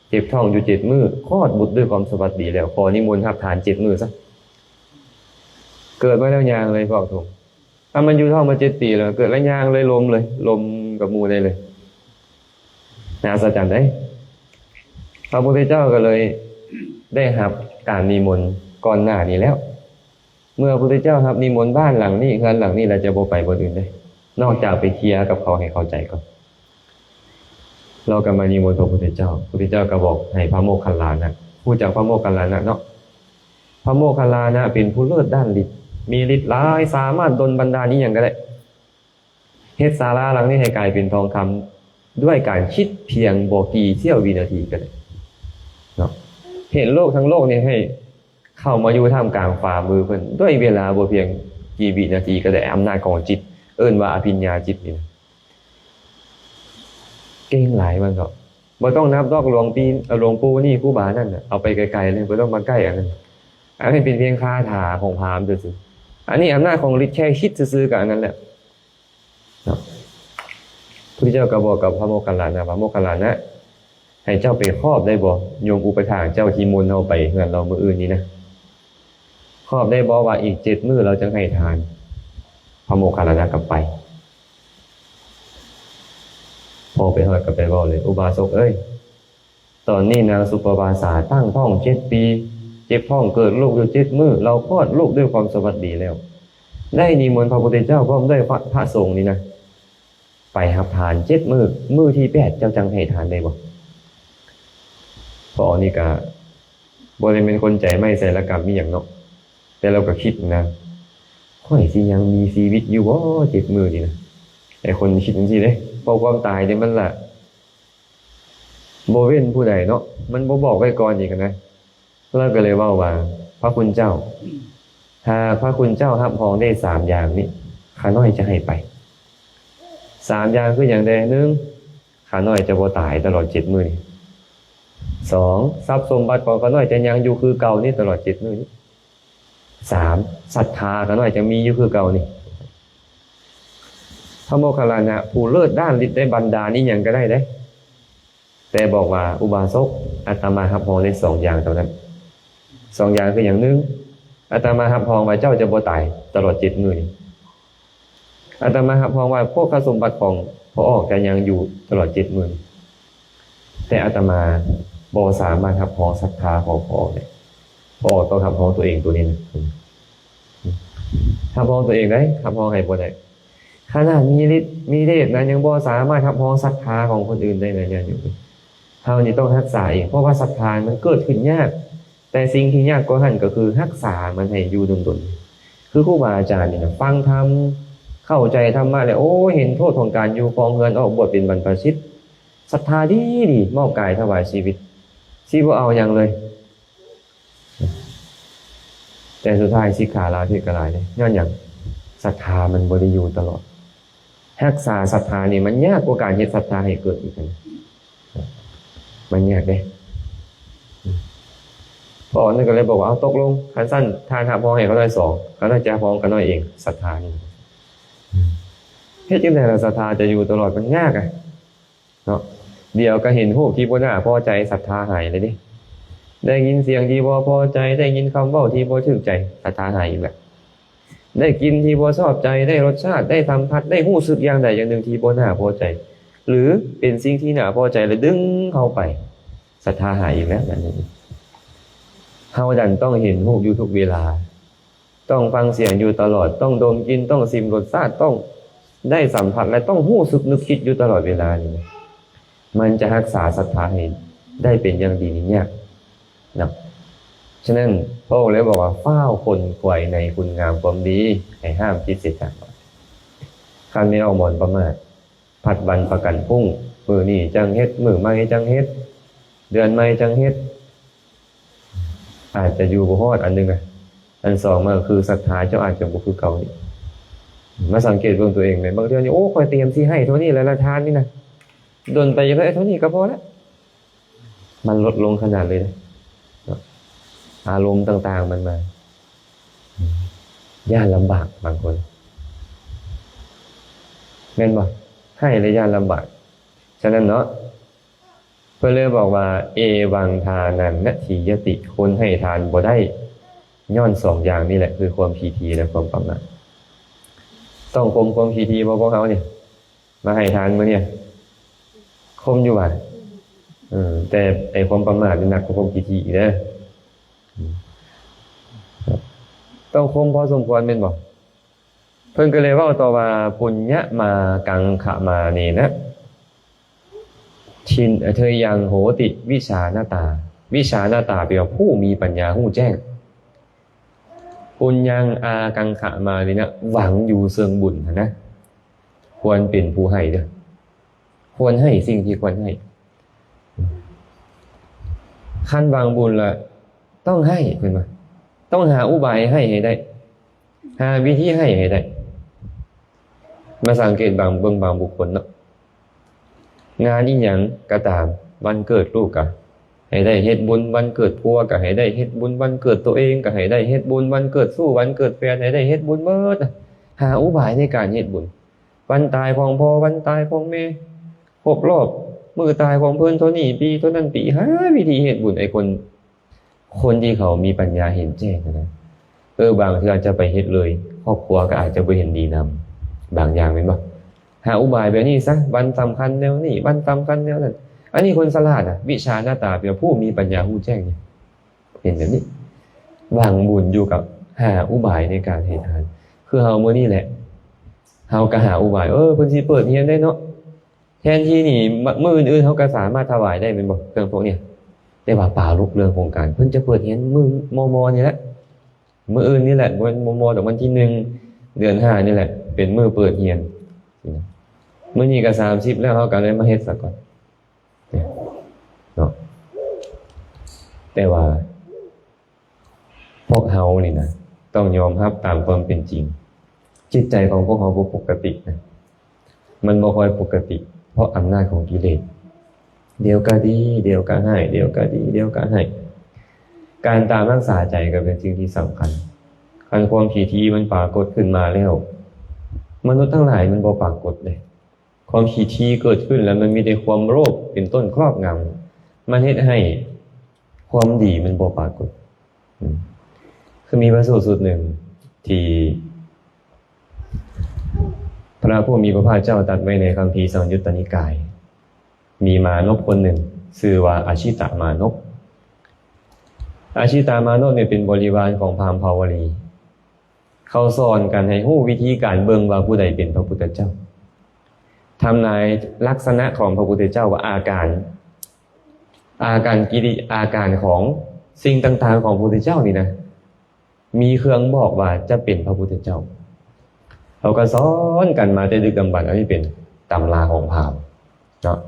ເຈັບທ້ອງຢູ່ເຈັດມື້, ຄອດບຸດດ້ວຍຄວາມສະຫວັດດີແລ້ວ, ຂໍນິມົນຮັບທານເຈັດມື້ຊະ. ເກີດມາແລ້ວຍ່າງເລີຍພວກທຸກ, ຖ້າມັນຢູ່ທ້ອງມາເຈັດປີແລ້ວ, ເກີດແລ້ວຍ່າງເລີຍ, ລົ້ມເລີຍ, ລົ້ມກັບໝູ່ໄດ້ເລີຍ. ໜ້າອັດສະຈັນເດ້. ພະພຸດທະເຈົ້າກໍເລີຍໄດ້ຮັບການນິມົນກ່ອນໜ້ານີ້ແລ້ວ. ເມື່ອພະພຸດທະເຈົ້າຮັບນິມົນບ້ານຫຼັງນີ້, ເຮືອນຫຼັງນີ້, ແລ້ວຈະບໍ່ໄປບ່ອນອື່ນເດ້, ນອກຈາກໄປເຄຍກັບເຂົາໃຫ້ເຂົ້າໃຈກ່ອນ. ລາວກໍມານິມົນພະພຸດທະເຈົ້າ, ພະພຸດທະເຈົ້າກໍບອກໃຫ້ພະໂມກຄັນລານະ, ຮູ້ຈັກພະໂມກຄັນລານະເນາະ? ພະໂມກຄັນລານະເປັນຜູ້ເລີດດ້ານລິດ, ມີລິດຫຼາຍ, ສາມາດດົນບັນດານອີ່ຫຍັງກໍໄດ້. ເຮັດສາລາຫຼັງນີ້ໃຫ້ກາຍເປັນທອງຄຳ ດ້ວຍການຄິດພຽງບໍ່ກີ່ສ່ຽວວິນາທີກໍໄດ້ເນາະ. ເຫັນໂລກທັງໂລກນີ້ໃຫ້ເຂົ້າມາຢູ່ທ່າມກາງຝ່າມືເພິ່ນ ດ້ວຍເວລາບໍ່ພຽງກີ່ວິນາທີກໍໄດ້. ອຳນາດຂອງຈິດ ເອີ້ນວ່າອະພິນຍາຈິດນີ້ນະ. ເກັ່ງຫຼາຍວ່າຊັ້ນເຖາະ. ບໍ່ຕ້ອງນັບດອກ ຫຼວງປີ ເອີ ຫຼວງປູ່ນີ້ ຄູບານັ້ນນະ ເອົາໄປໄກໆເລີຍ ບໍ່ຕ້ອງມາໃກ້ອັນນັ້ນ. ອັນນີ້ເປັນພຽງຄາຖາຂອງພາມຊື່ໆ. ອັນນີ້ອຳນາດຂອງລິດແຄ່ຄິດຊື່ໆ ກໍອັນນັ້ນແຫຼະເນາະ. ພຸດທະເຈົ້າກໍບອກກັບພະໂມກຄັນລານະວ່າ ໂມກຄັນລານະ ໃຫ້ເຈົ້າໄປຄອບໄດ້ບໍ່? ໂຍມອຸປະຖາກເຈົ້າທີ່ມົນເຮົາໄປເຮືອນລາວມື້ອື່ນນີ້ນະ ຄອບໄດ້ບໍ່ວ່າອີກເຈັດມື້ລາວຈັ່ງໃຫ້ທານ? ພະໂມກຄັນລານະກໍໄປ. ພໍໄປຮອດກໍໄປເວົ້າເລີຍ ອຸບາສົກເອີຍ, ຕອນນີ້ນາງສຸປະພາສາຕັ້ງທ້ອງເຈັດປີ, ເຈັບທ້ອງເກີດລູກຢູ່ເຈັດມື້, ລາວຄອດລູກດ້ວຍຄວາມສະຫວັດດີແລ້ວ, ໄດ້ນິມົນພະພຸດທະເຈົ້າພ້ອມດ້ວຍພະ ພະສົງນີ້ນະ ໄປຮັບທານເຈັດມື້, ມື້ທີແປດເຈົ້າຈັ່ງໃຫ້ທານໄດ້ບໍ່? ພະອົງນີ້ກະບໍ່ໄດ້ແມ່ນຄົນໃຈໄມ້ໃສ່ລະກຳອີ່ຫຍັງເນາະ, ແຕ່ລາວກໍຄິດນະ ຂ້ອຍຊິຍັງມີຊີວິດຢູ່ບໍ່ເຈັດມື້ນີ້ນະ? ໄອ້ຄົນຄິດຈັ່ງຊີ້ເດ້ ເພາະຄວາມຕາຍນີ້ມັນລະ ບໍ່ເວັ້ນຜູ້ໃດເນາະ, ມັນບໍ່ບອກໄວ້ກ່ອນອີກນະ. ລາວກໍເລີຍເວົ້າວ່າ ພະຄຸນເຈົ້າ, ຫາກພະຄຸນເຈົ້າຮັບຮອງໄດ້ສາມຢ່າງນີ້ ຂ້ານ້ອຍຈະໃຫ້ໄປ. ສາມຢ່າງຄືຫຍັງແດ່? ໜຶ່ງ ຂ້ານ້ອຍຈະບໍ່ຕາຍຕະຫຼອດເຈັດມື້ນີ້. ສອງ ຊັບສົມບັດຂອງຂ້ານ້ອຍຈະຍັງຢູ່ຄືເກົ່ານີ້ຕະຫຼອດເຈັດມື້ນີ້. ສາມ ສັດທາຂ້ານ້ອຍຈະມີຢູ່ຄືເກົ່ານີ້. ພະໂມກຄັນລານະ ຜູ້ເລີດດ້ານລິດໄດ້ບັນດານອີ່ຫຍັງກໍໄດ້ເດ້, ແຕ່ບອກວ່າ ອຸບາສົກ, ອາດຕະມາຮັບຮອງໄດ້ສອງຢ່າງເທົ່ານັ້ນ. ສອງຢ່າງຄືຫຍັງ? ໜຶ່ງ ອາດຕະມາຮັບຮອງວ່າເຈົ້າຈະບໍ່ຕາຍຕະຫຼອດເຈັດມື້ນີ້. ອາດຕະມາຮັບຮອງວ່າໂພຄະສົມບັດຂອງພໍ່ອອກຈະຍັງຢູ່ຕະຫຼອດເຈັດມື້ນີ້. ແຕ່ອາດຕະມາບໍ່ສາມາດຮັບຮອງສັດທາຂອງພໍ່ອອກໄດ້. ພໍ່ອອກຕ້ອງຮັບຮອງຕົວເອງຕົວນີ້ນະ. ຮັບຮອງຕົວເອງໄດ້, ຮັບຮອງໃຫ້ບໍ່ໄດ້. ຂະໜາດມີລິດມີເດດນະ ຍັງບໍ່ສາມາດຮັບຮອງສັດທາຂອງຄົນອື່ນໄດ້ນະ ຍາດໂຍມ. ເຮົານີ້ຕ້ອງຮັກສາເອງ, ເພາະວ່າສັດທາມັນເກີດຂຶ້ນຍາກ, ແຕ່ສິ່ງທີ່ຍາກກວ່າຫັ້ນກໍຄືຮັກສາມັນໃຫ້ຢູ່ດົນໆ. ຄືຄູບາອາຈານນີ້ນະ ຟັງທຳ ເຂົ້າໃຈທຳມະແລ້ວ ໂອ້ ເຫັນໂທດຂອງການຢູ່ຄອງເຮືອນອອກບວດເປັນບັນພະຊິດ, ສັດທາດີໆ ມອບກາຍຖວາຍຊີວິດ, ຊິບໍ່ເອົາຫຍັງເລີຍ. ແຕ່ສຸດທ້າຍສິກຂາລາເພດກໍຫຼາຍເດ້. ຍ້ອນຫຍັງ? ສັດທາມັນບໍ່ໄດ້ຢູ່ຕະຫຼອດ. ຮັກສາສັດທານີ້ມັນຍາກກວ່າການເຮັດສັດທາໃຫ້ເກີດອີກນະ, ມັນຍາກເດ້. ພໍ່ນັ້ນກໍເລີຍບອກວ່າ ເອົາ ຕົກລົງ, ຄັນຊັ້ນທ່ານຮັບຮອງໃຫ້ຂ້ານ້ອຍສອງ, ຂ້ານ້ອຍຈະຮັບຮອງຂ້ານ້ອຍເອງ, ສັດທານີ້. ເຮັດຈັ່ງໃດລະສັດທາຈະຢູ່ຕະຫຼອດ? ມັນຍາກອະ. ເນາະ, ດຽວກໍເຫັນຮູບທີ່ບໍ່ໜ້າພໍໃຈ, ສັດທາຫາຍເລີຍເດ້. ໄດ້ຍິນສຽງທີ່ບໍ່ພໍໃຈ, ໄດ້ຍິນຄຳເວົ້າທີ່ບໍ່ຖືກໃຈ, ສັດທາຫາຍອີກແລ້ວ. ໄດ້ກິ່ນທີ່ບໍ່ຊອບໃຈ, ໄດ້ລົດຊາດ, ໄດ້ສຳຜັດ, ໄດ້ຮູ້ສຶກຢ່າງໃດຢ່າງໜຶ່ງທີ່ບໍ່ໜ້າພໍໃຈ ຫຼື ເປັນສິ່ງທີ່ໜ້າພໍໃຈ ແລ້ວດຶງເຮົາໄປ, ສັດທາຫາຍອີກແລ້ວ. ເຮົາດັນຕ້ອງເຫັນຮູບຢູ່ທຸກເວລາ. ຕ້ອງຟັງສຽງຢູ່ຕະຫຼອດ, ຕ້ອງດົມກິ່ນ, ຕ້ອງຊິມລົດຊາດ, ຕ້ອງໄດ້ສຳຜັດ ແລະ ຕ້ອງຮູ້ສຶກນຶກຄິດຢູ່ຕະຫຼອດເວລານີ້ນະ, ມັນຈະຮັກສາສັດທາໃຫ້ໄດ້ເປັນຢ່າງດີນີ້ຍາກນະ. ສະນັ້ນ ພະອົງເລີຍບອກວ່າ ຟ້າວຂົນຂວາຍໃນຄຸນງາມຄວາມດີ, ໃຫ້ຫ້າມຈິດເສຍຈາກ. ຄັນແມ່ນອອກມອນປະໝາດ, ພັດວັນປະກັນພຸ້ງ, ມື້ນີ້ຈັ່ງເຮັດ, ມື້ໃໝ່ຈັ່ງເຮັດ, ເດືອນໃໝ່ຈັ່ງເຮັດ, ອາດຈະຢູ່ບໍ່ຮອດ ອັນໜຶ່ງນະ. ອັນສອງມາກໍຄື ສັດທາເຈົ້າອາດຈະບໍ່ຄືເກົ່າອີກ. ມາສັງເກດເບິ່ງຕົວເອງແມ່ນ ບາງເທື່ອນີ້ ໂອ້ ຂ້ອຍຕຽມຊິໃຫ້ເທົ່ານີ້ແຫຼະ ລະທານນີ້ນະ, ດົນໄປ ຢາກໄດ້ເທົ່ານີ້ກໍພໍລະ, ມັນລົດລົງຂະໜາດເລີຍເນາະ. ອາລົມຕ່າງໆມັນມາ, ຢ້ານລຳບາກບາງຄົນ, ແມ່ນບໍ່? ໃຫ້ແລ້ວຢ້ານລຳບາກ. ສະນັ້ນເນາະ ເພິ່ນເລີຍບອກວ່າ ເອວັງທານັງນະທີຍະຕິ, ຄົນໃຫ້ທານບໍ່ໄດ້ ຍ້ອນສອງຢ່າງນີ້ແຫຼະ ຄືຄວາມພີທີ ແລະ ຄວາມປະໝາດ. ຕ້ອງຂົ່ມຄວາມພີທີບໍ່ ພວກເຮົານີ້ ມາໃຫ້ທານມື້ນີ້? ຂົ່ມຢູ່ຫວາ? ເອີ ແຕ່ໄອ້ຄວາມປະໝາດນີ້ໜັກກວ່າຄວາມພີທີອີກເດີ. ຕ້ອງຂົ່ມພໍສົມຄວນແມ່ນບໍ່? ເພິ່ນກໍເລີຍເວົ້າຕໍ່ວ່າ ປຸນຍະມາກັງຂະມາເນນະ ທິນ ເທຍັງໂຫຕິ ວິຊານະຕາ. ວິຊານະຕາ ແປວ່າຜູ້ມີປັນຍາຮູ້ແຈ້ງ. ປຸນຍັງອາກັງຂະມາເນນະ ຫວັງຢູ່ເຊິ່ງບຸນຫັ້ນນະ, ຄວນເປັນຜູ້ໃຫ້ເດີ. ຄວນໃຫ້ສິ່ງທີ່ຄວນໃຫ້. ຄັນຫວັງບຸນລະ ຕ້ອງໃຫ້ ເພິ່ນວ່າ, ຕ້ອງຫາອຸບາຍໃຫ້ໃຫ້ໄດ້, ຫາວິທີໃຫ້ໃຫ້ໄດ້. ມາສັງເກດບາງ ເບິ່ງບາງບຸກຄົນເນາະ, ງານອີ່ຫຍັງກໍຕາມ ວັນເກີດລູກກໍໃຫ້ໄດ້ເຮັດບຸນ ວັນເກີດຜົວກໍໃຫ້ໄດ້ເຮັດບຸນ ວັນເກີດໂຕເອງກໍໃຫ້ໄດ້ເຮັດບຸນ ວັນເກີດຊູ້ ວັນເກີດແຟນໃຫ້ໄດ້ເຮັດບຸນເບິດ ຫາອຸບາຍໃນການເຮັດບຸນ ວັນຕາຍຂອງພໍ່ ວັນຕາຍຂອງແມ່ ຄົບຮອບມື້ຕາຍຂອງເພິ່ນເທົ່ານີ້ປີເທົ່ານັ້ນປີ ຫາວິທີເຮັດບຸນ ໄອ້ຄົນ ຄົນທີ່ເຂົາມີປັນຍາເຫັນແຈ້ງນະ ເອີ ບາງເທື່ອຈະໄປເຮັດເລີຍ ຄອບຄົວກໍອາດຈະບໍ່ເຫັນດີນຳ ບາງຢ່າງແມ່ນບໍ່? ຫາອຸບາຍແບບນີ້ຊະ ວັນສຳຄັນແນວນີ້ ວັນສຳຄັນແນວນັ້ນ ອັນນີ້ຄົນສະຫຼາດນະ ວິຊານາຕາ ເປັນຜູ້ມີປັນຍາຮູ້ແຈ້ງນີ້ ເຫັນແບບນີ້ ຫວັງບຸນຢູ່ກັບຫາອຸບາຍໃນການໃຫ້ທານ ຄືເຮົາມື້ນີ້ແຫຼະ ເຮົາກໍຫາອຸບາຍ ເອີ ເພິ່ນຊິເປີດຮຽນໄດ້ເນາະ ແທນທີ່ນີ້ ມະ ມື້ອື່ນໆ ເຮົາກໍສາມາດຖວາຍໄດ້ແມ່ນບໍ່ ເຄື່ອງພວກນີ້ ແຕ່ວ່າປາລົກເລື່ອງຂອງການ ເພິ່ນຈະເປີດຮຽນມື້ມໍ່ໆ ນີ້ແຫຼະ ມື້ອື່ນນີ້ແຫຼະ ບໍ່ແມ່ນມໍ່ໆ ດອກ ວັນທີໜຶ່ງ ເດືອນຫ້ານີ້ແຫຼະ ເປັນມື້ເປີດຮຽນ ມື້ນີ້ກໍສາມສິບແລ້ວ ເຮົາກໍເລີຍມາເຮັດສາກ່ອນເນາະ ແຕ່ວ່າ ພວກເຮົານີ້ນະ ຕ້ອງຍອມຮັບຕາມຄວາມເປັນຈິງ ຈິດໃຈຂອງພວກເຮົາບໍ່ປົກກະຕິນະ ມັນບໍ່ຄ່ອຍປົກກະຕິ ເພາະອຳນາດຂອງກິເລດ ດຽວກະດີ ດຽວກະຮ້າຍ ດຽວກະດີ ດຽວກະຮ້າຍ ການຕາມຮັກສາໃຈກໍເປັນສິ່ງທີ່ສຳຄັນ ຄັນຄວາມຂີ້ຖີ່ມັນປາກົດຂຶ້ນມາແລ້ວ ມະນຸດທັງຫຼາຍມັນບໍ່ປາກົດເດ້ ຄວາມຂີ້ຖີ່ເກີດຂຶ້ນແລ້ວ ມັນມີແຕ່ຄວາມໂລບເປັນຕົ້ນຄອບງຳ ມັນເຮັດໃຫ້ຄວາມດີມັນບໍ່ປາກົດ ອືມ ຄືມີພະສູດສູດໜຶ່ງທີ່ພະຜູ້ມີພະພາກເຈົ້າຕັດໄວ້ໃນຄຳພີສັງຍຸດຕະນິກາຍ ມີມານົບຄົນໜຶ່ງ ຊື່ວ່າອາຊິຕະມານົບ ອາຊິຕະມານົບນີ້ເປັນບໍລິວານຂອງພາມພາວະລີ ເຂົາສອນກັນໃຫ້ຮູ້ວິທີການເບິ່ງວ່າຜູ້ໃດເປັນພະພຸດທະເຈົ້າ ທຳນາຍລັກສະນະຂອງພະພຸດທະເຈົ້າວ່າອາການ ອາການກິລິ ອາການຂອງສິ່ງຕ່າງໆຂອງພະພຸດທະເຈົ້ານີ້ນະ ມີເຄື່ອງບອກວ່າຈະເປັນພະພຸດທະເຈົ້າ ເຂົາກໍສອນກັນມາແຕ່ດຶກດຳບັນ ອັນນີ້ເປັນຕຳລາຂອງພາມເນາະ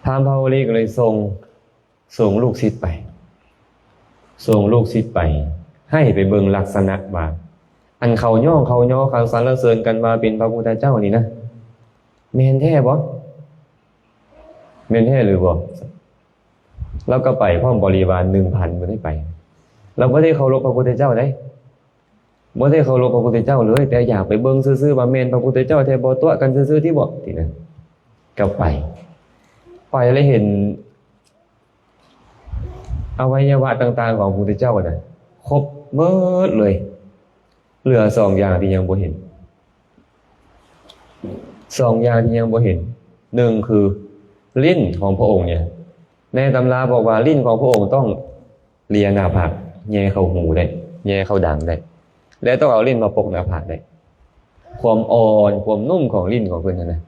ພາມພາວະລີກໍເລີຍສົ່ງ ສົ່ງລູກສິດໄປ ສົ່ງລູກສິດໄປ ໃຫ້ໄປເບິ່ງລັກສະນະວ່າ ອັນເຂົາຍ້ອງເຂົາຍໍ ເຂົາສັນລະເສີນກັນວ່າເປັນພະພຸດທະເຈົ້ານີ້ນະ ແມ່ນແທ້ບໍ່? ແມ່ນແທ້ຫຼືບໍ່? ລາວກໍໄປພ້ອມບໍລິວານໜຶ່ງພັນ ບໍ່ໄດ້ໄປ ລາວບໍ່ໄດ້ເຄົາລົບພະພຸດທະເຈົ້າເດ້ ບໍ່ໄດ້ເຄົາລົບພະພຸດທະເຈົ້າເລີຍ ແຕ່ຢາກໄປເບິ່ງຊື່ໆວ່າແມ່ນພະພຸດທະເຈົ້າແທ້ບໍ່ ຕົວະກັນຊື່ໆຕິບໍ່ ຕິນັ້ນ ກໍໄປ ໄປແລ້ວເຫັນ ອະໄວຍະວະຕ່າງໆຂອງພະພຸດທະເຈົ້ານະ ຄົບໝົດເລີຍ ເຫຼືອສອງຢ່າງທີ່ຍັງບໍ່ເຫັນ ສອງຢ່າງທີ່ຍັງບໍ່ເຫັນ ໜຶ່ງຄື ລີ້ນຂອງພະອົງເນຍ ໃນຕຳລາບອກວ່າ ລີ້ນຂອງພະອົງຕ້ອງເລຍໜ້າຜາກ ແຍ່ເຂົ້າຫູໄດ້ ແຍ່ເຂົ້າດັງໄດ້ ແລະ ຕ້ອງເອົາລີ້ນມາປົກໜ້າຜາກໄດ້ ຄວາມອ່ອນ ຄວາມນຸ້ມຂອງລີ້ນຂອງເພິ່ນຫັ້ນນະ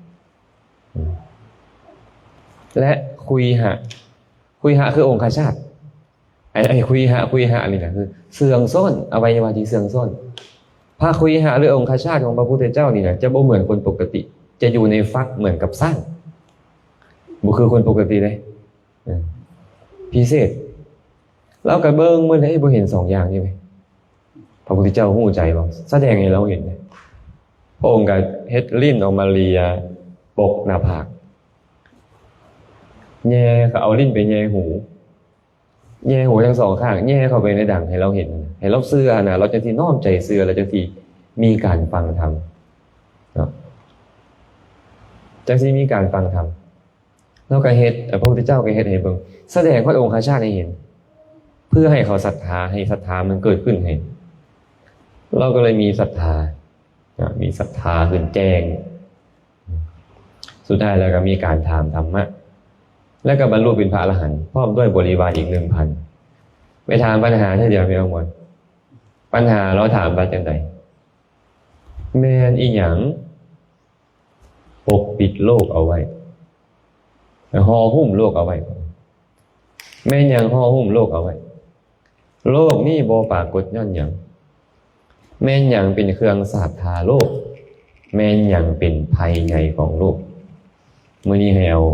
ແລະ ຄຸຍຫະ ຄຸຍຫະຄືອົງຄະຊາດ ໄອ້ ໄອ້ຄຸຍຫະ ຄຸຍຫະນີ້ນະ ຄືເຊື່ອງຊ້ອນ ອະໄວຍະວະທີ່ເຊື່ອງຊ້ອນ ພະຄຸຍຫະ ຫຼື ອົງຄະຊາດຂອງພະພຸດທະເຈົ້ານີ້ນະ ຈະບໍ່ເໝືອນຄົນປົກກະຕິ ຈະຢູ່ໃນຝັກເໝືອນກັບຊ້າງ ບໍ່ຄືຄົນປົກກະຕິເດ້ ເອີ ພິເສດ ລາວກໍເບິ່ງໝົດເລີຍ ບໍ່ເຫັນສອງຢ່າງນີ້ເວີຍ ພະພຸດທະເຈົ້າຮູ້ໃຈບໍ່? ສະແດງໃຫ້ລາວເຫັນເດ້ ພະອົງກໍເຮັດລີ້ນອອກມາເລຍປົກໜ້າຜາກ ແຍ່ ກໍເອົາລີ້ນໄປແຍ່ຫູ ແຍ່ຫູທັງສອງຂ້າງ ແຍ່ເຂົ້າໄປໃນດັງໃຫ້ລາວເຫັນ ໃຫ້ລາວເຊື່ອຫັ້ນນະ ລາວຈັ່ງຊິນ້ອມໃຈເຊື່ອ ລາວຈັ່ງຊິມີການຟັງທຳເນາະ ຈັ່ງຊິມີການຟັງທຳ ລາວກໍເຮັດ ພະພຸດທະເຈົ້າກໍເຮັດໃຫ້ເບິ່ງ ສະແດງຮອດອົງຄະຊາດໃຫ້ເຫັນ ເພື່ອໃຫ້ເຂົາສັດທາ ໃຫ້ສັດທາມັນເກີດຂຶ້ນໃຫ້ ລາວກໍເລີຍມີສັດທາ ນະ ມີສັດທາຂຶ້ນແຈ້ງ ສຸດທ້າຍແລ້ວກໍມີການຖາມທຳມະ ແລ້ວກໍບັນລຸເປັນພະອະລະຫັນ ພ້ອມດ້ວຍບໍລິວານອີກໜຶ່ງພັນ ໄປຖາມບັນຫາເທື່ອດຽວ ພີ່ນ້ອງມວນ ບັນຫາລາວຖາມວ່າຈັ່ງໃດ? ແມ່ນອີ່ຫຍັງປົກປິດໂລກເອົາໄວ້? ຫໍ່ຫຸ້ມໂລກເອົາໄວ້? ແມ່ນຫຍັງຫໍ່ຫຸ້ມໂລກເອົາໄວ້? ໂລກນີ້ບໍ່ປາກົດຍ້ອນຫຍັງ? ແມ່ນຫຍັງເປັນເຄື່ອງສາບທາໂລກ? ແມ່ນຫຍັງເປັນໄພໃຫຍ່ຂອງໂລກ? ມື້ນີ້ໃຫ້ເອົາ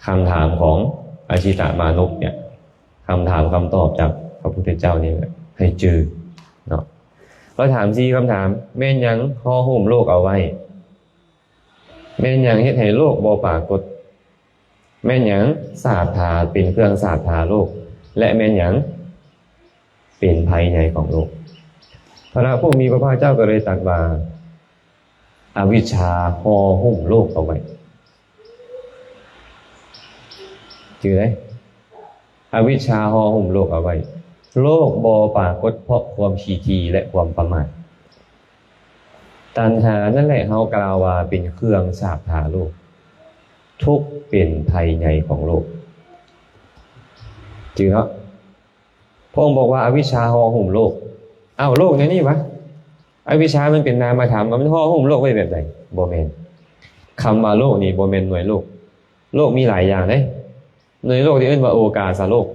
ຄຳຖາມຂອງອາຊິຕະມານົບເນຍ ຄຳຖາມຄຳຕອບຈາກພະພຸດທະເຈົ້ານີ້ແຫຼະ ໃຫ້ຈື່ເນາະ. ລາວຖາມສີ່ຄຳຖາມ, ແມ່ນຫຍັງຫໍ່ຫຸ້ມໂລກເອົາໄວ້? ແມ່ນຫຍັງເຮັດໃຫ້ໂລກບໍ່ປາກົດ? ແມ່ນຫຍັງສາບທາ ເປັນເຄື່ອງສາບທາໂລກ ແລະ ແມ່ນຫຍັງເປັນໄພໃຫຍ່ຂອງໂລກ? ພະຜູ້ມີພະພາກເຈົ້າກໍເລີຍຕັດວ່າ ອະວິດຊາຫໍ່ຫຸ້ມໂລກເອົາໄວ້. ຈື່ໄດ້? ອະວິດຊາຫໍ່ຫຸ້ມໂລກເອົາໄວ້. ໂລກບໍ່ປາກົດເພາະຄວາມຂີ້ຖີ່ ແລະ ຄວາມປະໝາດ. ຕັນຫານັ້ນແຫຼະ ເຮົາກ່າວວ່າເປັນເຄື່ອງສາບທາໂລກ, ທຸກເປັນໄພໃຫຍ່ຂອງໂລກ. ຈື່ເນາະ? ພະອົງບອກວ່າ ອະວິດຊາຫໍ່ຫຸ້ມໂລກ. ອ້າວ ໂລກແນວນີ້ຫວາ? ອະວິດຊາມັນເປັນນາມະທຳ, ມັນຫໍ່ຫຸ້ມໂລກໄວ້ແບບໃດ? ບໍ່ແມ່ນ. ຄຳວ່າໂລກນີ້ບໍ່ແມ່ນໜ່ວຍໂລກ. ໂລກມີຫຼາຍຢ່າງເດ້. ໜ່ວຍໂລກທີ່ເອີ້ນວ່າໂອກາສະໂລກ.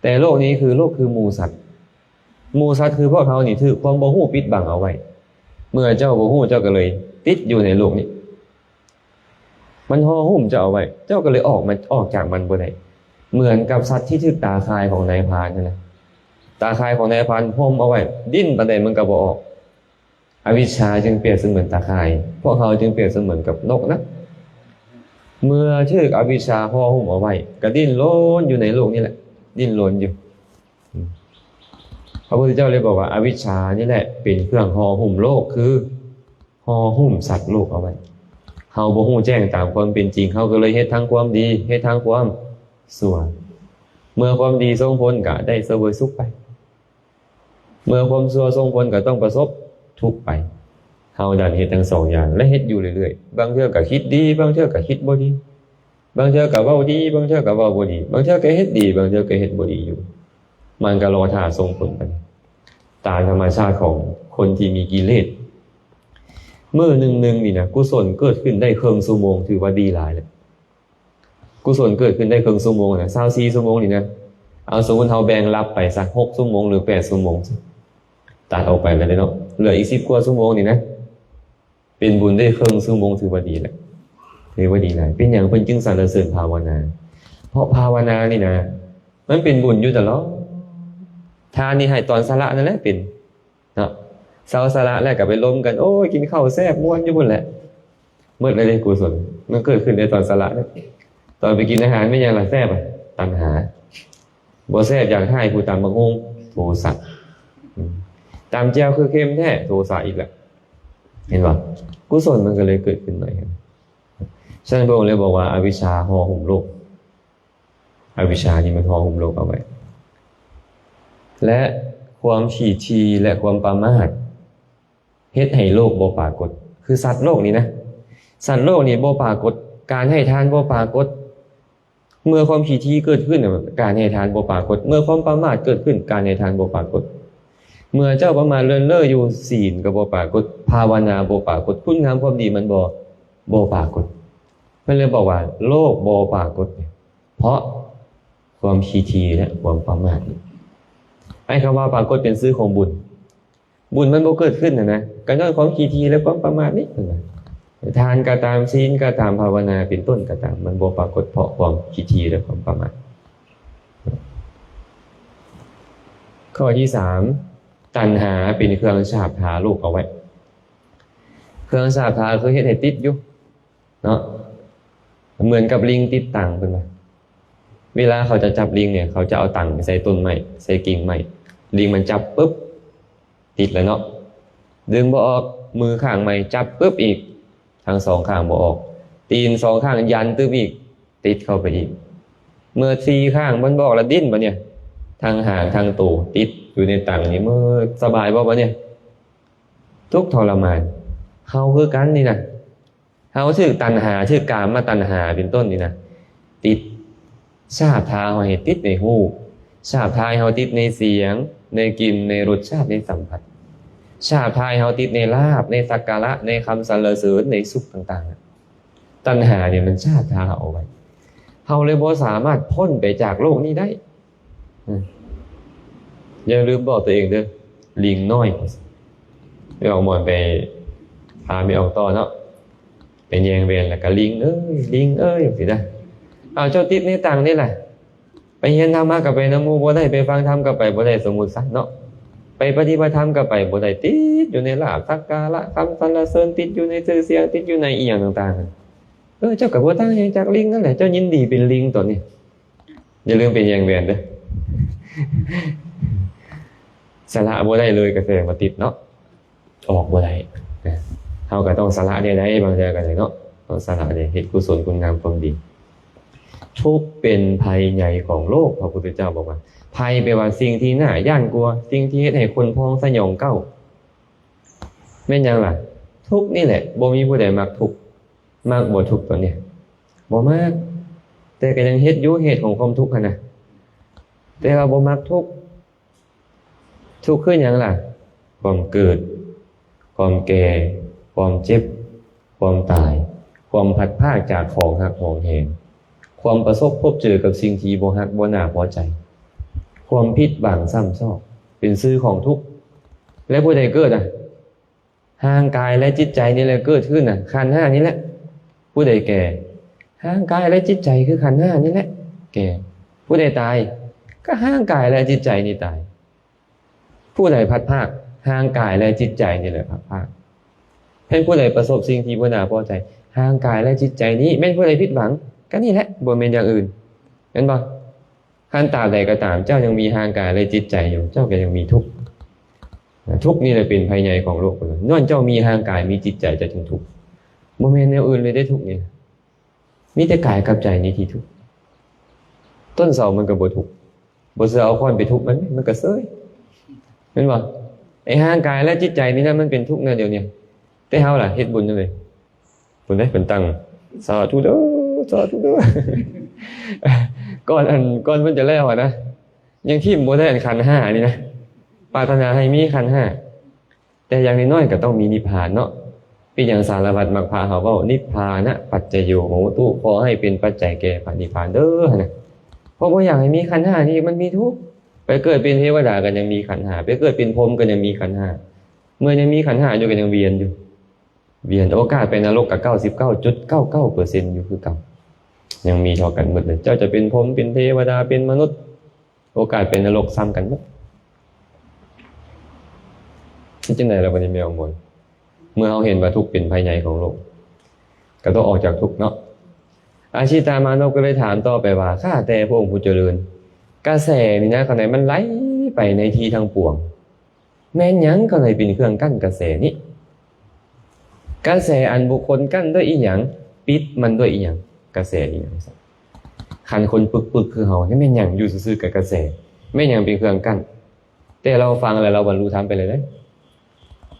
ແຕ່ໂລກນີ້ຄືໂລກ ຄືໝູ່ສັດ. ໝູ່ສັດຄືພວກເຮົານີ້ຖືກຄວາມບໍ່ຮູ້ປິດບັງເອົາໄວ້. ເມື່ອເຈົ້າບໍ່ຮູ້ ເຈົ້າກໍເລີຍຕິດຢູ່ໃນໂລກນີ້. ມັນຫໍ່ຫຸ້ມເຈົ້າເອົາໄວ້, ເຈົ້າກໍເລີຍອອກມາ ອອກຈາກມັນບໍ່ໄດ້. ເໝືອນກັບສັດທີ່ຖືກຕາຂ່າຍຂອງນາຍພານນັ້ນນະ. ຕາຂ່າຍຂອງນາຍພານຫົ່ມເອົາໄວ້, ດີ້ນປານໃດມັນກໍບໍ່ອອກ. ອະວິດຊາຈຶ່ງປຽບສະເໝືອນຕາຂ່າຍ, ພວກເຮົາຈຶ່ງປຽບສະເໝືອນກັບນົກນະ. ເມື່ອຖືກອະວິດຊາຫໍ່ຫຸ້ມເອົາໄວ້, ກໍດີ້ນລົນຢູ່ໃນໂລກນີ້ແຫຼະ, ດີ້ນລົນຢູ່. ພະພຸດທະເຈົ້າເລີຍບອກວ່າ ອະວິດຊານີ້ແຫຼະເປັນເຄື່ອງຫໍ່ຫຸ້ມໂລກ, ຄື ຫໍ່ຫຸ້ມສັດໂລກເອົາໄວ້. ເຮົາບໍ່ຮູ້ແຈ້ງຕາມຄວາມເປັນຈິງ, ເຮົາກໍເລີຍເຮັດທັງຄວາມດີ ເຮັດທັງຄວາມຊົ່ວ. ເມື່ອຄວາມດີສົ່ງຜົນກໍໄດ້ສະເຫວີຍສຸກໄປ, ເມື່ອຄວາມຊົ່ວສົ່ງຜົນກໍຕ້ອງປະສົບທຸກໄປ. ເຮົາດັນເຮັດທັງສອງຢ່າງ ແລະ ເຮັດຢູ່ເລື້ອຍໆ. ບາງເທື່ອກໍຄິດດີ, ບາງເທື່ອກໍຄິດບໍ່ດີ. ບາງເທື່ອກໍເວົ້າດີ, ບາງເທື່ອກໍເວົ້າບໍ່ດີ. ບາງເທື່ອກໍເຮັດດີ, ບາງເທື່ອກໍເຮັດບໍ່ດີຢູ່. ມັນກໍລໍຖ້າສົ່ງຜົນໄປ ຕາມທຳມະຊາດຂອງຄົນທີ່ມີກິເລດ. ມື້ໜຶ່ງໆນີ້ນະ ກຸສົນເກີດຂຶ້ນໄດ້ເຄິ່ງຊົ່ວໂມງ ຖືວ່າດີຫຼາຍແລ້ວ. ກຸສົນເກີດຂຶ້ນໄດ້ເຄິ່ງຊົ່ວໂມງນະ, ຊາວສີ່ຊົ່ວໂມງນີ້ນະ. ເອົາ ສົມມຸດເຮົາແບ່ງລັບໄປຊະ ຫົກຊົ່ວໂມງ ຫຼື ແປດຊົ່ວໂມງ, ຕັດອອກໄປແລ້ວເດ້ເນາະ. ເຫຼືອອີກສິບກວ່າຊົ່ວໂມງນີ້ນະ. ເປັນບຸນໄດ້ເຄິ່ງຊົ່ວໂມງ ຖືວ່າດີແລ້ວ, ຖືວ່າດີຫຼາຍ. ເປັນຫຍັງເພິ່ນຈຶ່ງສັນລະເສີນພາວະນາ? ເພາະພາວະນານີ້ນະ ມັນເປັນບຸນຢູ່ຕະຫຼອດ. ທານນີ້ໃຫ້ຕອນສະຫຼະນັ້ນແຫຼະເປັນເນາະ, ເຊົາສະຫຼະແລ້ວກໍໄປລົມກັນ, ໂອ້ຍ ກິນເຂົ້າແຊບມ່ວນຢູ່ພຸ້ນແຫຼະ. ໝົດແລ້ວເດ້ ກຸສົນ ມັນເກີດຂຶ້ນໃນຕອນສະຫຼະ. ຕອນໄປກິນອາຫານແມ່ນຫຍັງລະແຊບ? ຕັນຫາ. ບໍ່ແຊບ ຢາກຮ້າຍ ຜູ້ຕຳບັກຫຸ່ງ ໂທສະ. ຕຳແຈ່ວຄືເຄັມແທ້ ໂທສະອີກລະ. ເຫັນບໍ່? ກຸສົນມັນກໍເລີຍເກີດຂຶ້ນໜ້ອຍ. ສະນັ້ນ ພະອົງເລີຍບອກວ່າ ອະວິຊາຫໍ່ຫຸ້ມໂລກ. ອະວິຊານີ້ມັນຫໍ່ຫຸ້ມໂລກເອົາໄວ້ ແລະ ຄວາມຂີ້ຖີ່ ແລະ ຄວາມປະໝາດ ເຮັດໃຫ້ໂລກບໍ່ປາກົດ. ຄືສັດໂລກນີ້ນະ, ສັດໂລກນີ້ບໍ່ປາກົດ, ການໃຫ້ທານບໍ່ປາກົດ. ເມື່ອຄວາມຂີ້ຖີ່ເກີດຂຶ້ນ, ການໃຫ້ທານບໍ່ປາກົດ. ເມື່ອຄວາມປະໝາດເກີດຂຶ້ນ, ການໃຫ້ທານບໍ່ປາກົດ. ເມື່ອເຈົ້າປະໝາດເລີນເລີຢູ່, ສີນກໍບໍ່ປາກົດ, ພາວະນາບໍ່ປາກົດ, ຄຸນງາມຄວາມດີມັນບໍ່, ບໍ່ປາກົດ. ເພິ່ນເລີຍບອກວ່າ ໂລກບໍ່ປາກົດ ເພາະຄວາມຂີ້ຖີ່ ແລະ ຄວາມປະໝາດ. ໃຫ້ຄຳວ່າປາກົດເປັນຊື່ຂອງບຸນ. ບຸນມັນບໍ່ເກີດຂຶ້ນຫັ້ນນະ ກໍຍ້ອນຄວາມຂີ້ຖີ່ ແລະ ຄວາມປະໝາດນີ້. ທານກໍຕາມ, ສີນກໍຕາມ, ພາວະນາເປັນຕົ້ນກໍຕາມ, ມັນບໍ່ປາກົດເພາະຄວາມຂີ້ຖີ່ ແລະ ຄວາມປະໝາດ. ຂໍ້ທີສາມ, ຕັນຫາເປັນເຄື່ອງສາບທາໂລກເອົາໄວ້. ເຄື່ອງສາບທາຄືເຮັດໃຫ້ຕິດຢູ່ ເນາະ. ເໝືອນກັບລິງຕິດຕັງ ເພິ່ນວ່າ ເວລາເຂົາຈະຈັບລິງນີ້ ເຂົາຈະເອົາຕັງໄປໃສ່ຕົ້ນໄມ້ ໃສ່ກິ່ງໄມ້, ລິງມັນຈັບປຶບ ຕິດແລ້ວເນາະ, ດຶງບໍ່ອອກ. ມືຂ້າງໃໝ່ຈັບປຶບອີກ ທັງສອງຂ້າງບໍ່ອອກ, ຕີນສອງຂ້າງຢັນຕຶບອີກ ຕິດເຂົ້າໄປອີກ. ເມື່ອສີ່ຂ້າງມັນບໍ່ອອກລະດິ້ນບາດນີ້, ທັງຫາງທັງໂຕຕິດຢູ່ໃນຕັງນີ້, ເມື່ອສະບາຍບໍ່ບາດນີ້? ທຸກທໍລະມານ. ເຮົາຄືກັນນີ້ນະ ເຮົາຖືກຕັນຫາ, ຖືກກາມະຕັນຫາເປັນຕົ້ນນີ້ນະ ຕິດ. ສາບທາເຮົາໃຫ້ຕິດໃນຮູບ, ສາບທາເຮົາຕິດໃນສຽງ, ໃນກິ່ນ, ໃນລົດຊາດ, ໃນສຳຜັດ, ສາບທາເຮົາຕິດໃນລາບ, ໃນສັກກາລະ, ໃນຄຳສັນລະເສີນ, ໃນສຸກຕ່າງໆ. ຕັນຫານີ້ມັນສາບທາເຮົາເອົາໄວ້, ເຮົາເລີຍບໍ່ສາມາດພົ້ນໄປຈາກໂລກນີ້ໄດ້. ອືມ ຢ່າລືມບອກຕົວເອງເດີ້ ລິງນ້ອຍ. ແມ່ອອກມອນໄປຫາແມ່ອອກຕໍ່ເນາະ, ໄປແຍ່ງແວ່ນ ແລ້ວກໍ ລິງເອີຍ ລິງເອີຍ ຈັ່ງຊີ້ນະ. ອ້າວ ເຈົ້າຕິດໃນຕັງນີ້ລະ, ໄປຮຽນທຳມະກໍໄປນຳໝູ່ບໍ່ໄດ້, ໄປຟັງທຳກໍໄປບໍ່ໄດ້, ສົມມຸດຊະເນາະ. ໄປປະຕິບັດທຳກໍໄປບໍ່ໄດ້ ຕິດຢູ່ໃນລາບສັກກາລະຄຳສັນລະເສີນ ຕິດຢູ່ໃນຊື່ສຽງ ຕິດຢູ່ໃນອີ່ຫຍັງຕ່າງໆ. ເອີ ເຈົ້າກໍບໍ່ຕ່າງຫຍັງຈາກລິງນັ້ນແຫຼະ ເຈົ້າຍິນດີເປັນລິງຕອນນີ້. ຢ່າລືມໄປແຍງແວ່ນເດີ້. ສະຫຼະບໍ່ໄດ້ເລີຍກໍແສດງວ່າຕິດເນາະ ອອກບໍ່ໄດ້ນະ. ເຮົາກໍຕ້ອງສະຫຼະແດ່ໃດ໋ ບາງເທື່ອກໍໄດ້ເນາະ ຕ້ອງສະຫຼະແດ່ ເຮັດກຸສົນຄຸນງາມຄວາມດີ. ທຸກເປັນໄພໃຫຍ່ຂອງໂລກ ພະພຸດທະເຈົ້າບອກວ່າ ໄພແປວ່າສິ່ງທີ່ໜ້າຢ້ານກົວ ສິ່ງທີ່ເຮັດໃຫ້ຂົນພອງສະຫຍອງກ້າວ. ແມ່ນຫຍັງລະ? ທຸກນີ້ແຫຼະ. ບໍ່ມີຜູ້ໃດມັກທຸກ. ມັກບໍ່ທຸກຕົວນີ້? ບໍ່ມັກ. ແຕ່ກໍຍັງເຮັດຢູ່ ເຫດຂອງຄວາມທຸກຫັ້ນນະ ແຕ່ວ່າບໍ່ມັກທຸກ. ທຸກຄືຫຍັງລະ? ຄວາມເກີດ, ຄວາມແກ່, ຄວາມເຈັບ, ຄວາມຕາຍ, ຄວາມພັດພາກຈາກຂອງຮັກຫອງແຫງ, ຄວາມປະສົບພົບເຈີກັບສິ່ງທີ່ບໍ່ຮັກບໍ່ໜ້າພໍໃຈ, ຄວາມຜິດຫວັງຊ້ຳຊອກ ເປັນຊື່ຂອງທຸກ. ແລະ ຜູ້ໃດເກີດອະ? ຮ່າງກາຍ ແລະ ຈິດໃຈນີ້ແຫຼະເກີດຂຶ້ນນະ ຂັນຫ້ານີ້ແຫຼະ. ຜູ້ໃດແກ່? ຮ່າງກາຍ ແລະ ຈິດໃຈ ຄືຂັນຫ້ານີ້ແຫຼະແກ່. ຜູ້ໃດຕາຍ? ກໍຮ່າງກາຍ ແລະ ຈິດໃຈນີ້ຕາຍ. ຜູ້ໃດພັດພາກ? ຮ່າງກາຍ ແລະ ຈິດໃຈນີ້ແຫຼະພັດພາກ. ແມ່ນຜູ້ໃດປະສົບສິ່ງທີ່ບໍ່ໜ້າພໍໃຈ? ຮ່າງກາຍ ແລະ ຈິດໃຈນີ້. ແມ່ນຜູ້ໃດຜິດຫວັງ? ກໍນີ້ແຫຼະ ບໍ່ແມ່ນຢ່າງອື່ນ ແມ່ນບໍ່? ຄັນຕາບໃດກໍຕາມ ເຈົ້າຍັງມີຮ່າງກາຍ ແລະ ຈິດໃຈຢູ່ ເຈົ້າກໍຍັງມີທຸກ. ທຸກນີ້ແຫຼະເປັນໄພໃຫຍ່ຂອງໂລກ. ຍ້ອນເຈົ້າມີຮ່າງກາຍ ມີຈິດໃຈ ເຈົ້າຈຶ່ງທຸກ. ບໍ່ແມ່ນແນວອື່ນເລີຍເດ້ ທຸກນີ້. ມີແຕ່ກາຍກັບໃຈນີ້ທີ່ທຸກ. ຕົ້ນເສົາມັນກໍບໍ່ທຸກ. ບໍ່ເຊື່ອເອົາຄ້ອນໄປທຸບມັນ ມັນກໍເຊີຍ ແມ່ນບໍ່? ໄອ້ຮ່າງກາຍ ແລະ ຈິດໃຈນີ້ນະ ມັນເປັນທຸກແນວດຽວນີ້. ແຕ່ເຮົາລະ ເຮັດບຸນຈັ່ງໃດ? ເພິ່ນເດ້ ເພິ່ນຕັ້ງ ສາທຸເດີ້ ສາທຸເດີ້. ກ່ອນ ອັນ ກ່ອນເພິ່ນຈະແລ້ວຫັ້ນນະ ຍັງຖິ້ມບໍ່ໄດ້ ອັນ ຂັນຫ້ານີ້ນະ. ປາດຖະໜາໃຫ້ມີຂັນຫ້າ ແຕ່ຢ່າງນ້ອຍໆກໍຕ້ອງມີນິບພານເນາະ. ເປັນຫຍັງສາລະວັດມັກພະເຮົາເວົ້າ ນິບພານະປັດຈະໂຍໂຫຕຸ ຂໍໃຫ້ເປັນປັດໄຈແກ່ພະນິບພານເດີ້ ຫັ້ນນະ. ເພາະບໍ່ຢາກໃຫ້ມີຂັນຫ້ານີ້ ມັນມີທຸກ. ໄປເກີດເປັນເທວະດາກໍຍັງມີຂັນຫ້າ ໄປເກີດເປັນພົມກໍຍັງມີຂັນຫ້າ. ເມື່ອຍັງມີຂັນຫ້າຢູ່ກໍຍັງວຽນຢູ່ ວຽນ. ໂອກາດໄປນະລົກກໍເກົ້າສິບເກົ້າຈຸດເກົ້າເກົ້າເປີເຊັນຢູ່ຄືເກົ່າ ຍັງມີເທົ່າກັນໝົດເລີຍ. ເຈົ້າຈະເປັນພົມ ເປັນເທວະດາ ເປັນມະນຸດ ໂອກາດໄປນະລົກຊ້ຳກັນໝົດ. ເຮັດຈັ່ງໃດລະບັດນີ້ແມ່ອງມົນ? ເມື່ອເຮົາເຫັນວ່າທຸກເປັນໄພໃຫຍ່ຂອງໂລກ ກໍຕ້ອງອອກຈາກທຸກເນາະ. ອາຊິຕາມານົບກໍເລີຍຖາມຕໍ່ໄປວ່າ ຂ້າແຕ່ພະອົງຜູ້ຈະເລີນ, ກະແສນີ້ນະ ຂ້າໃນມັນໄຫຼໄປໃນທີ່ທັງປວງ ແມ່ນຫຍັງກໍເລີຍເປັນເຄື່ອງກັ້ນກະແສນີ້? ກະແສອັນບຸກຄົນກັ້ນດ້ວຍອີ່ຫຍັງ? ປິດມັນດ້ວຍອີ່ຫຍັງ? ກະແສອີ່ຫຍັງ? ຄັນຄົນປຶກໆຄືເຮົານີ້ ແມ່ນຫຍັງຢູ່ຊື່ໆກັບກະແສ? ແມ່ນຫຍັງເປັນເຄື່ອງກັ້ນ? ແຕ່ເຮົາຟັງແລ້ວເຮົາບັນລຸທຳໄປເລີຍເດ້.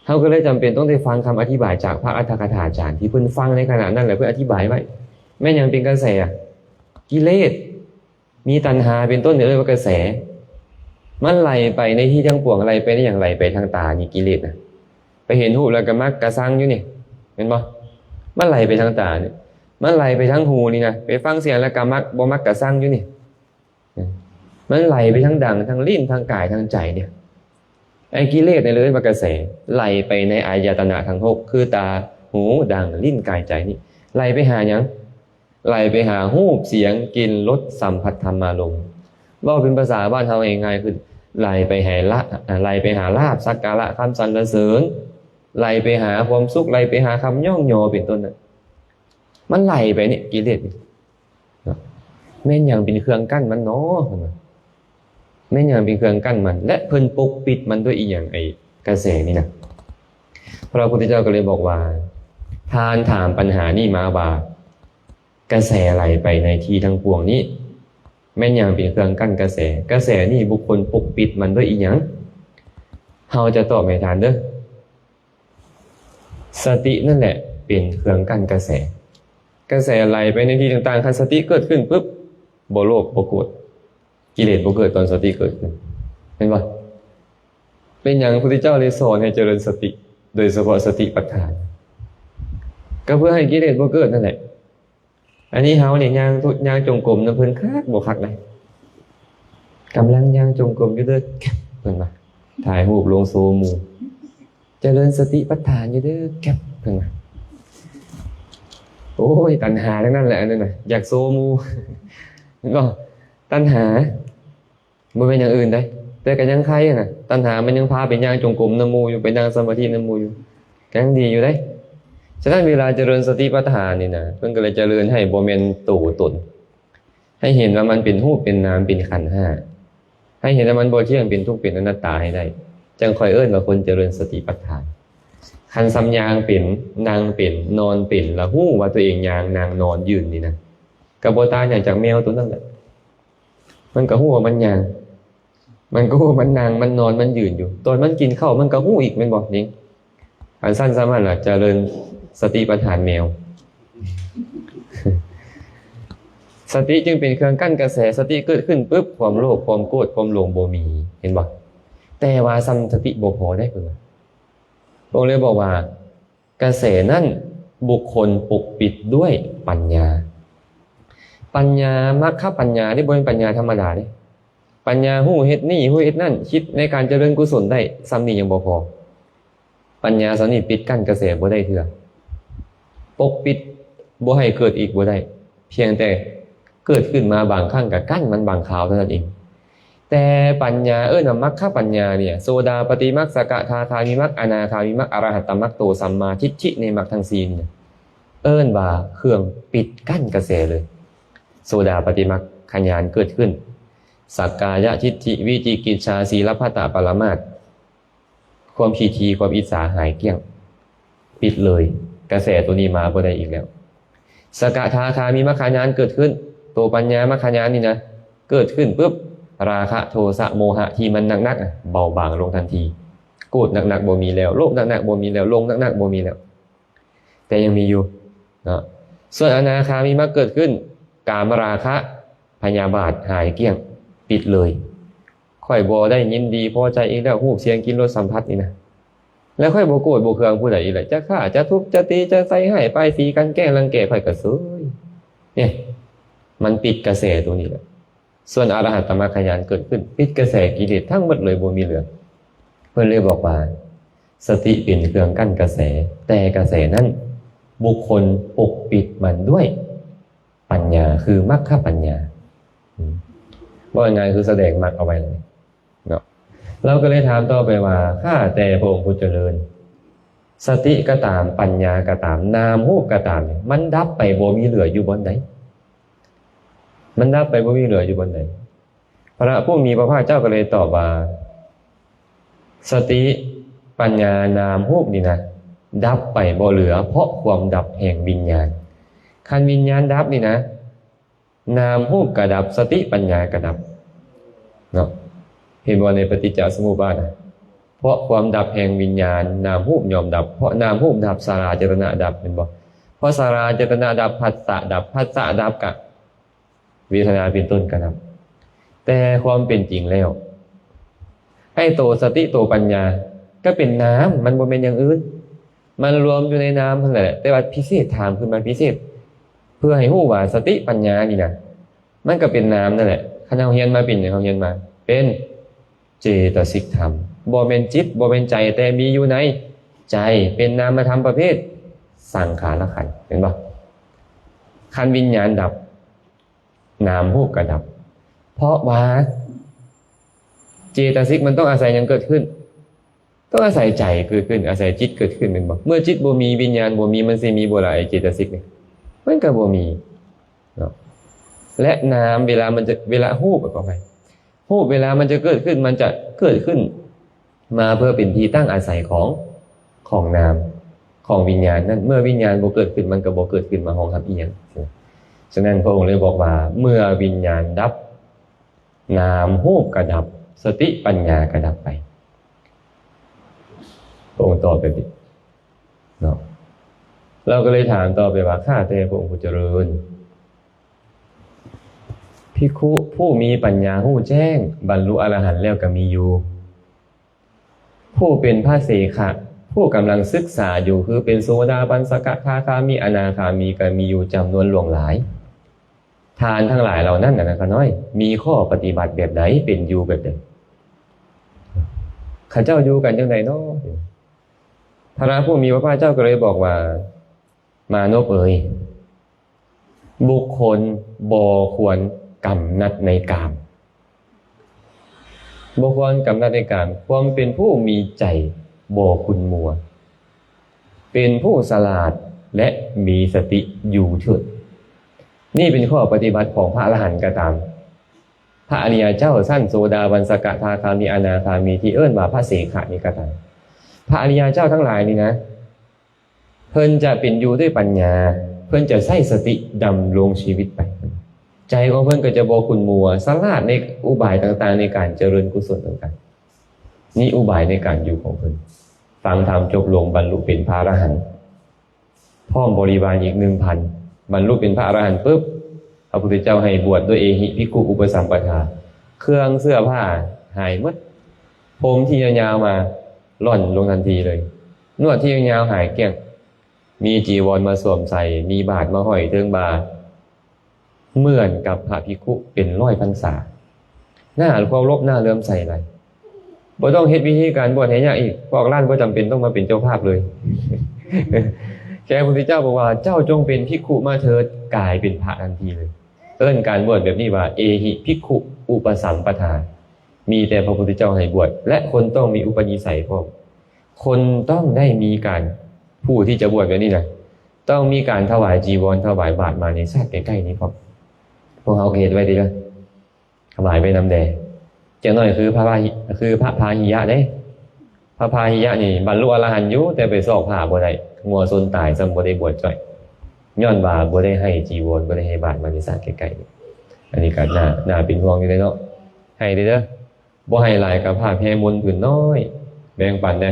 ເຮົາກໍເລີຍຈຳເປັນຕ້ອງໄດ້ຟັງຄຳອະທິບາຍຈາກພະອັດຖະກະຖາຈານ ທີ່ເພິ່ນຟັງໃນຂະນະນັ້ນ ແລ້ວເພິ່ນອະທິບາຍໄວ້. ແມ່ນຫຍັງເປັນກະແສ? ກິເລດ. ມີຕັນຫາເປັນຕົ້ນ ເອີ້ນວ່າກະແສ. ມັນໄຫຼໄປໃນທີ່ທັງປວງ. ໄຫຼໄປໃນຫຍັງ? ໄຫຼໄປທາງຕານີ້ ກິເລດນະ. ໄປເຫັນຮູບແລ້ວກໍມັກກະຊັງຢູ່ນີ້ ແມ່ນບໍ່? ມັນໄຫຼໄປທາງຕານີ້. ມັນໄຫຼໄປທາງຫູນີ້ນະ. ໄປຟັງສຽງແລ້ວກໍມັກ ບໍ່ມັກກະຊັງຢູ່ນີ້. ມັນໄຫຼໄປທາງດັງ ທາງລີ້ນ ທາງກາຍ ທາງໃຈນີ້. ໄອ້ກິເລດນີ້ເອີ້ນວ່າກະແສ. ໄຫຼໄປໃນອາຍະຕະນະທັງຫົກ ຄືຕາ, ຫູ, ດັງ, ລີ້ນ, ກາຍ, ໃຈນີ້. ໄຫຼໄປຫາຫຍັງ? ໄຫຼໄປຫາຮູບ, ສຽງ, ກິ່ນ, ລົດ, ສຳຜັດ, ທຳມາລົມ. ເວົ້າເປັນພາສາບ້ານເຮົາງ່າຍໆ ຄືໄຫຼໄປໃຫ້ລະ ໄຫຼໄປຫາລາບ, ສັກກາລະ, ຄຳສັນລະເສີນ, ໄຫຼໄປຫາຄວາມສຸກ, ໄຫຼໄປຫາຄຳຍ້ອງຍໍ ເປັນຕົ້ນນະ. ມັນໄຫຼໄປນີ້ ກິເລດນີ້ ເນາະ. ແມ່ນຫຍັງເປັນເຄື່ອງກັ້ນມັນເນາະ? ເພິ່ນວ່າ ແມ່ນຫຍັງເປັນເຄື່ອງກັ້ນມັນ? ແລະ ເພິ່ນປົກປິດມັນດ້ວຍອີ່ຫຍັງ? ໄອ້ກະແສນີ້ນະ. ພະພຸດທະເຈົ້າກໍເລີຍບອກວ່າ ທ່ານຖາມປັນຫານີ້ມາວ່າ ກະແສໄຫຼໄປໃນທີ່ທັງປວງນີ້ ແມ່ນຫຍັງເປັນເຄື່ອງກັ້ນກະແສ? ກະແສນີ້ບຸກຄົນປົກປິດມັນດ້ວຍອີ່ຫຍັງ? ເຮົາຈະຕອບໃຫ້ທ່ານເດີ້. ສະຕິນັ້ນແຫຼະເປັນເຄື່ອງກັ້ນກະແສ. ກະແສໄຫຼໄປໃນທີ່ຕ່າງໆ ຄັນສະຕິເກີດຂຶ້ນປຶບ ບໍ່ໂລບ ບໍ່ໂກດ ກິເລດບໍ່ເກີດຕອນສະຕິເກີດຂຶ້ນ ເຫັນບໍ່? ເປັນຫຍັງພະພຸດທະເຈົ້າເລີຍສອນໃຫ້ຈະເລີນສະຕິ ໂດຍສະເພາະສະຕິປັດຖານ? ກໍເພື່ອໃຫ້ກິເລດບໍ່ເກີດນັ້ນແຫຼະ. ອັນນີ້ເຮົານີ້ຍ່າງ ຍ່າງຈົງກົມນຳເພິ່ນຄັກບໍ່ຄັກໃດ໋. ກຳລັງຍ່າງຈົງກົມຢູ່ເດີ້ ເພິ່ນວ່າ ຖ່າຍຮູບລົງໂຊໝູ່. ຈະເລີນສະຕິປັດຖານຢູ່ເດີ້ ແກັບ ເພິ່ນວ່າ. ໂອ້ຍ ຕັນຫາທັງນັ້ນແຫຼະ ອັນນັ້ນນະ ຢາກໂຊໝູ່. ເຫັນບໍ່? ຕັນຫາ ບໍ່ແມ່ນຫຍັງອື່ນໃດ ແຕ່ກໍຍັງໄຄນະ ຕັນຫາມັນຍັງພາໄປຍ່າງຈົງກົມນຳໝູ່ຢູ່ ໄປນັ່ງສະມາທິນຳໝູ່ຢູ່ ກໍຍັງດີຢູ່ເດ້. ສະນັ້ນເວລາຈະເລີນສະຕິປັດຖານນີ້ນະ ເພິ່ນກໍເລີຍຈະເລີນໃຫ້ບໍ່ແມ່ນໂຕຕົນ ໃຫ້ເຫັນວ່າມັນເປັນຮູບເປັນນາມເປັນຂັນຫ້າ ໃຫ້ເຫັນວ່າມັນບໍ່ທ່ຽງ ເປັນທຸກ ເປັນອະນັດຕາໃຫ້ໄດ້ ຈັ່ງຄ່ອຍເອີ້ນວ່າຄົນຈະເລີນສະຕິປັດຖານ. ຄັນສ່ຳຍ່າງເປັນ ນັ່ງເປັນ ນອນເປັນ ລະຮູ້ວ່າຕົວເອງຍ່າງ ນັ່ງ ນອນ ຢືນນີ້ນະ ກໍບໍ່ຕ່າງຫຍັງຈາກແມວໂຕນັ້ນແຫຼະ. ມັນກໍຮູ້ວ່າມັນຍ່າງ ມັນກໍຮູ້ວ່າມັນນັ່ງ ມັນນອນ ມັນຢືນຢູ່. ຕອນມັນກິນເຂົ້າ ມັນກໍຮູ້ອີກ ແມ່ນບໍ່? ນີ້ ອັນຊັ້ນສາມາດລະຈະເລີນສະຕິປັດຖານແມວ. ສະຕິຈຶ່ງເປັນເຄື່ອງກັ້ນກະແສ. ສະຕິເກີດຂຶ້ນປຶບ ຄວາມໂລບ ຄວາມໂກດ ຄວາມຫຼົງບໍ່ມີ ເຫັນບໍ່? ແຕ່ວ່າສ່ຳສະຕິບໍ່ພໍເດ້ ເພິ່ນວ່າ. ພະອົງເລີຍບອກວ່າ ກະແສນັ້ນບຸກຄົນປົກປິດດ້ວຍປັນຍາ. ປັນຍາ ມັກຄະປັນຍາເດ້ ບໍ່ແມ່ນປັນຍາທຳມະດາເດ້. ປັນຍາຮູ້ເຮັດນີ້ ຮູ້ເຮັດນັ້ນ ຄິດໃນການຈະເລີນກຸສົນໄດ້ ສ່ຳນີ້ຍັງບໍ່ພໍ. ປັນຍາສ່ຳນີ້ປິດກັ້ນກະແສບໍ່ໄດ້ເທື່ອ ປົກປິດບໍ່ໃຫ້ເກີດອີກບໍ່ໄດ້. ພຽງແຕ່ເກີດຂຶ້ນມາບາງຄັ້ງ ກະກັ້ນມັນບາງຄາວເທົ່ານັ້ນເອງ. ແຕ່ປັນຍາ ເອີ້ນວ່າມັກຄະປັນຍານີ້ ໂສດາປະຕິມັກ ສະກະທາຄາມີມັກ ອະນາຄາມີມັກ ອະລະຫັດຕະມັກ ໂຕສຳມາທິດຖິໃນມັກທັງສີ່ນີ້ ເອີ້ນວ່າເຄື່ອງປິດກັ້ນກະແສເລີຍ. ໂສດາປະຕິມັກຄະຍານເກີດຂຶ້ນ ສັກກາຍະທິດຖິ ວິຈິກິດສາ ສີລະພັດຕະ ປະລະມາດ ຄວາມຂີ້ຖີ່ ຄວາມອິດສາຫາຍກ້ຽງ ປິດເລີຍ ກະແສໂຕນີ້ມາບໍ່ໄດ້ອີກແລ້ວ. ສະກະທາຄາມີມັກຄະຍານເກີດຂຶ້ນ ໂຕປັນຍາມັກຄະຍານນີ້ນະ ເກີດຂຶ້ນປຶບ ລາຄະ ໂທສະ ໂມຫະທີ່ມັນໜັກໆ ເບົາບາງລົງທັນທີ. ໂກດໜັກໆບໍ່ມີແລ້ວ ໂລບໜັກໆບໍ່ມີແລ້ວ ຫຼົງໜັກໆບໍ່ມີແລ້ວ ແຕ່ຍັງມີຢູ່ເນາະ. ສ່ວນອະນາຄາມີມັກເກີດຂຶ້ນ ກາມະລາຄະ ພະຍາບາດຫາຍກ້ຽງ ປິດເລີຍ. ຂ້ອຍບໍ່ໄດ້ຍິນດີພໍໃຈອີກແລ້ວ ຮູບ ສຽງ ກິ່ນ ລົດ ສຳຜັດນີ້ນະ ແລ້ວຂ້ອຍບໍ່ໂກດບໍ່ເຄືອງຜູ້ໃດອີກແລ້ວ ຈະຂ້າ ຈະທຸບ ຈະຕີ ຈະໃສ່ຮ້າຍປ້າຍສີ ກັ່ນແກ້ງ ລັງແກ ຂ້ອຍກໍເຊີຍ. ນີ້ ມັນປິດກະແສໂຕນີ້ແຫຼະ. ສ່ວນອະລະຫັດຕະມັກຄະຍານເກີດຂຶ້ນ ປິດກະແສກິເລດທັງໝົດເລີຍ ບໍ່ມີເຫຼືອ. ເພິ່ນເລີຍບອກວ່າ ສະຕິເປັນເຄື່ອງກັ້ນກະແສ ແຕ່ກະແສນັ້ນບຸກຄົນປົກປິດມັນດ້ວຍປັນຍາ ຄືມັກຄະປັນຍາ. ອືມ ເວົ້າງ່າຍໆ ຄືສະແດງມັກເອົາໄວ້ເລີຍເນາະ. ລາວກໍເລີຍຖາມຕໍ່ໄປວ່າ ຂ້າແຕ່ພະອົງຜູ້ຈະເລີນ ສະຕິກໍຕາມ ປັນຍາກໍຕາມ ນາມຮູບກໍຕາມ ມັນດັບໄປບໍ່ມີເຫຼືອຢູ່ບ່ອນໃດ? ມັນດັບໄປບໍ່ມີເຫຼືອຢູ່ບ່ອນໃດ? ພະຜູ້ມີພະພາກເຈົ້າກໍເລີຍຕອບວ່າ ສະຕິ ປັນຍາ ນາມຮູບນີ້ນະ ດັບໄປບໍ່ເຫຼືອ ເພາະຄວາມດັບແຫ່ງວິນຍານ. ຄັນວິນຍານດັບນີ້ນະ ນາມຮູບກະດັບ ສະຕິປັນຍາກະດັບເນາະ. ເຫັນບໍ່ ໃນປະຕິດຈະສະມຸບາດນະ? ເພາະຄວາມດັບແຫ່ງວິນຍານ ນາມຮູບຍ່ອມດັບ ເພາະນາມຮູບດັບ ສາລາຍະຕະນະດັບ ເຫັນບໍ່? ເພາະສາລາຍະຕະນະດັບ ພັດສະດັບ ພັດສະດັບ ກະເວທະນາເປັນຕົ້ນກະດັບ. ແຕ່ຄວາມເປັນຈິງແລ້ວ ໄອ້ໂຕສະຕິໂຕປັນຍາກະເປັນນາມ ມັນບໍ່ແມ່ນຢ່າງອື່ນ. ມັນລວມຢູ່ໃນນາມຫັ້ນແຫຼະ ແຕ່ວ່າພິເສດ ຖາມຂຶ້ນມາພິເສດ ເພື່ອໃຫ້ຮູ້ວ່າສະຕິປັນຍານີ້ນະ ມັນກໍເປັນນາມນັ້ນແຫຼະ. ຄັນເຮົາຮຽນມາເປັນຫຍັງ? ເຮົາຮຽນມາເປັນເຈຕະສິກທຳ ບໍ່ແມ່ນຈິດ ບໍ່ແມ່ນໃຈ ແຕ່ມີຢູ່ໃນໃຈ ເປັນນາມະທຳປະເພດສັງຂາລະຂັນ ເຫັນບໍ່? ຄັນວິນຍານດັບ ນາມຮູບກໍດັບ ເພາະວ່າເຈຕະສິກມັນຕ້ອງອາໄສຫຍັງເກີດຂຶ້ນ? ຕ້ອງອາໄສໃຈເກີດຂຶ້ນ ອາໄສຈິດເກີດຂຶ້ນ ແມ່ນບໍ່? ເມື່ອຈິດບໍ່ມີ ວິນຍານບໍ່ມີ ມັນຊິມີບໍ່ລະ ເຈຕະສິກນີ້? ມັນກໍບໍ່ມີເນາະ. ແລະ ນາມເວລາມັນຈະ ເວລາ ຮູບ ຂໍອະໄພ ຮູບເວລາມັນຈະເກີດຂຶ້ນ ມັນຈະເກີດຂຶ້ນມາເພື່ອເປັນທີ່ຕັ້ງອາໄສຂອງ ຂອງນາມ ຂອງວິນຍານນັ້ນ. ເມື່ອວິນຍານບໍ່ເກີດຂຶ້ນ ມັນກໍບໍ່ເກີດຂຶ້ນມາຮອງຮັບອີ່ຫຍັງ. ສະນັ້ນ ພະອົງເລີຍບອກວ່າ ເມື່ອວິນຍານດັບ ນາມຮູບກໍດັບ ສະຕິປັນຍາກໍດັບໄປ. ພະອົງຕອບແບບນີ້ເນາະ. ລາວກໍເລີຍຖາມຕໍ່ໄປວ່າ ຂ້າແຕ່ພະອົງຜູ້ຈະເລີນ ພິກຂຸຜູ້ມີປັນຍາຮູ້ແຈ້ງ ບັນລຸອະລະຫັນແລ້ວກໍມີຢູ່ ຜູ້ເປັນພະເສຂະ ຜູ້ກຳລັງສຶກສາຢູ່ ຄືເປັນໂສດາບັນ ສະກະທາຄາມີ ອະນາຄາມີ ກໍມີຢູ່ຈຳນວນຫຼວງຫຼາຍ. ທ່ານທັງຫຼາຍເຫຼົ່ານັ້ນນະ ຂ້ານ້ອຍ ມີຂໍ້ປະຕິບັດແບບໃດ ເປັນຢູ່ແບບໃດ? ເຂົາເຈົ້າຢູ່ກັນຈັ່ງໃດເນາະ? ພະຜູ້ມີພະພາກເຈົ້າກໍເລີຍບອກວ່າ ມານົບເອີຍ ບຸກຄົນບໍ່ຄວນກຳໜັດໃນກາມ. ບໍ່ຄວນກຳໜັດໃນການ ຄວາມເປັນຜູ້ມີໃຈບໍ່ຂຸ້ນມົວ ເປັນຜູ້ສະຫຼາດ ແລະ ມີສະຕິຢູ່ເທີດ. ນີ້ເປັນຂໍ້ປະຕິບັດຂອງພະອະລະຫັນກໍຕາມ, ພະອະລິຍະເຈົ້າຊັ້ນໂສດາບັນ, ສະກະທາຄາມີ, ອະນາຄາມີ ທີ່ເອີ້ນວ່າພະເສຂະນີ້ກໍຕາມ. ພະອະລິຍະເຈົ້າທັງຫຼາຍນີ້ນະ ເພິ່ນຈະເປັນຢູ່ດ້ວຍປັນຍາ, ເພິ່ນຈະໃຊ້ສະຕິດຳລົງຊີວິດໄປ. ໃຈຂອງເພິ່ນກໍຈະບໍ່ຂຸ້ນມົວ, ສະຫຼາດໃນອຸບາຍຕ່າງໆໃນການຈະເລີນກຸສົນຕ່າງໆ. ນີ້ອຸບາຍໃນການຢູ່ຂອງເພິ່ນ. ຟັງທຳຈົບລົງ ບັນລຸເປັນພະອະລະຫັນ ພ້ອມບໍລິວານອີກໜຶ່ງພັນ. ບັນລຸເປັນພະອະລະຫັນປຶບ ພະພຸດທະເຈົ້າໃຫ້ບວດດ້ວຍເອຫິພິກຂຸອຸປະສຳປະທາ. ເຄື່ອງເສື້ອຜ້າຫາຍໝົດ, ຜົມທີ່ຍາວໆມາລ່ອນລົງທັນທີເລີຍ, ໜວດທີ່ຍາວໆຫາຍກ້ຽງ, ມີຈີວອນມາສວມໃສ່, ມີບາດມາຫ້ອຍເທິງບ່າ. ເໝືອນກັບພະພິກຂຸເປັນຮ້ອຍພັນສາ. ໜ້າເຄົາລົບ, ໜ້າເຫຼື້ອມໃສຫຼາຍ. ບໍ່ຕ້ອງເຮັດພິທີການບວດໃຫ້ຍາກອີກ. ພວກລ້ານບໍ່ຈຳເປັນຕ້ອງມາເປັນເຈົ້າພາບເລີຍ. ແຄ່ພະພຸດທະເຈົ້າບອກວ່າ ເຈົ້າຈົ່ງເປັນພິກຂຸມາເທີດ, ກາຍເປັນພະທັນທີເລີຍ. ເອີ້ນການບວດແບບນີ້ວ່າ ເອຫິພິກຂຸອຸປະສຳປະທາ. ມີແຕ່ພະພຸດທະເຈົ້າໃຫ້ບວດ ແລະ ຄົນຕ້ອງມີອຸປະນິໄສພ້ອມ. ຄົນຕ້ອງໄດ້ມີການ, ຜູ້ທີ່ຈະບວດແບບນີ້ນະ ຕ້ອງມີການຖວາຍຈີວອນ, ຖວາຍບາດມາໃນຊາດໃກ້ໆນີ້ພ້ອມ. ພວກເຮົາກໍເຮັດໄວ້ຕິລະ? ຖວາຍໄວ້ນຳແດ່. ຈັກໜ້ອຍຄືພະພາຫິ, ຄືພະພາຫິຍະເດ້. ພະພາຫິຍະນີ້ບັນລຸອະລະຫັນຢູ່, ແຕ່ໄປຊອກຜ້າບໍ່ໄດ້, ງົວຊົນຕາຍ, ຊ້ຳບໍ່ໄດ້ບວດຈ້ອຍ, ຍ້ອນວ່າບໍ່ໄດ້ໃຫ້ຈີວອນ, ບໍ່ໄດ້ໃຫ້ບາດມາໃນຊາດໃກ້ໆນີ້. ອັນນີ້ກໍໜ້າ, ໜ້າເປັນຫ່ວງຢູ່ເດ້ເນາະ. ໃຫ້ເດີ້. ບໍ່ໃຫ້ຫຼາຍກໍຜ້າແພມົນຜືນນ້ອຍ ແບ່ງປັນແດ່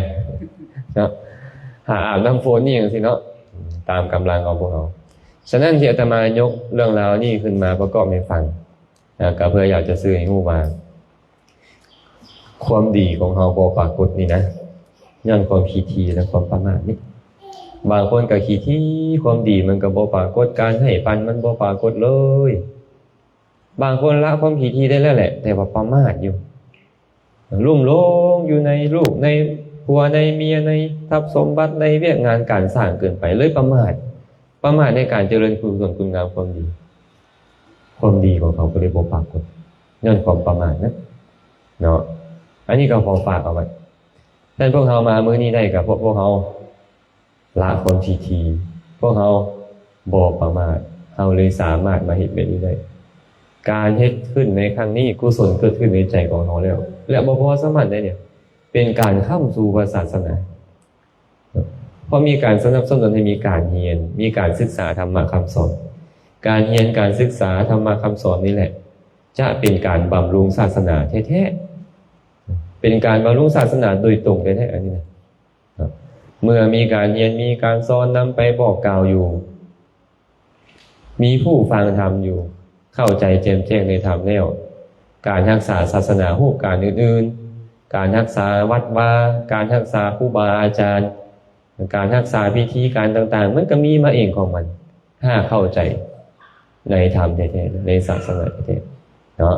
ເນາະ, ຜ້າອາບນ້ຳຝົນນີ້ຈັ່ງຊີ້ເນາະ, ຕາມກຳລັງຂອງພວກເຮົາ. ສະນັ້ນທີ່ອາດຕະມາຍົກເລື່ອງລາວນີ້ຂຶ້ນມາປະກອບໃຫ້ຟັງນະ ກໍເພື່ອຢາກຈະສື່ໃຫ້ຮູ້ວ່າ ຄວາມດີຂອງເຮົາບໍ່ປາກົດນີ້ນະ ຍ້ອນຄວາມຂີ້ຖີ່ ແລະ ຄວາມປະໝາດນີ້. ບາງຄົນກໍຂີ້ຖີ່, ຄວາມດີມັນກໍບໍ່ປາກົດ, ການໃຫ້ປັນມັນບໍ່ປາກົດເລີຍ. ບາງຄົນລະຄວາມຂີ້ຖີ່ໄດ້ແລ້ວແຫຼະ ແຕ່ວ່າປະໝາດຢູ່, ລຸ່ມຫຼົງຢູ່ໃນລູກ ໃນຜົວ ໃນເມຍ ໃນຊັບສົມບັດ ໃນວຽກງານການສ້າງເກີນໄປ ເລີຍປະໝາດ, ປະໝາດໃນການຈະເລີນກຸສົນຄຸນງາມຄວາມດີ. ຄວາມດີຂອງເຂົາກໍເລີຍບໍ່ປາກົດ ຍ້ອນຄວາມປະໝາດນະເນາະ. ອັນນີ້ກໍຂໍຝາກເອົາໄວ້. ສະນັ້ນພວກເຮົາມາມື້ນີ້ໄດ້ກໍເພາະພວກເຮົາ ລະຄວາມຂີ້ຖີ່, ພວກເຮົາບໍ່ປະໝາດ, ເຮົາເລີຍສາມາດມາເຮັດແບບນີ້ໄດ້. ການເຮັດຂຶ້ນໃນຄັ້ງນີ້ ກຸສົນເກີດຂຶ້ນໃນໃຈຂອງເຮົາແລ້ວ ແລະ ບໍ່ພໍສ່ຳນັ້ນເດ້ ເປັນການຄ້ຳຊູພະສາສະໜາ. ເພາະມີການສະໜັບສະໜູນໃຫ້ມີການຮຽນ, ມີການສຶກສາທຳມະຄຳສອນ. ການຮຽນການສຶກສາທຳມະຄຳສອນນີ້ແຫຼະ ຈະເປັນການບຳລຸງສາສະໜາແທ້ໆ, ເປັນການບຳລຸງສາສະໜາໂດຍຕົງແທ້ໆ ອັນນີ້ນະ. ເມື່ອມີການຮຽນ ມີການສອນນຳໄປບອກກ່າວຢູ່, ມີຜູ້ຟັງທຳຢູ່, ເຂົ້າໃຈແຈ່ມແຈ້ງໃນທຳແລ້ວ, ການຮັກສາສາສະໜາຮູບການອື່ນໆ, ການຮັກສາວັດວາ, ການຮັກສາຄູບາອາຈານ, ການຮັກສາພິທີການຕ່າງໆ ມັນກໍມີມາເອງຂອງມັນ. ຫາກເຂົ້າໃຈໃນທຳແທ້ໆ ໃນສາສະໜາແທ້ໆເນາ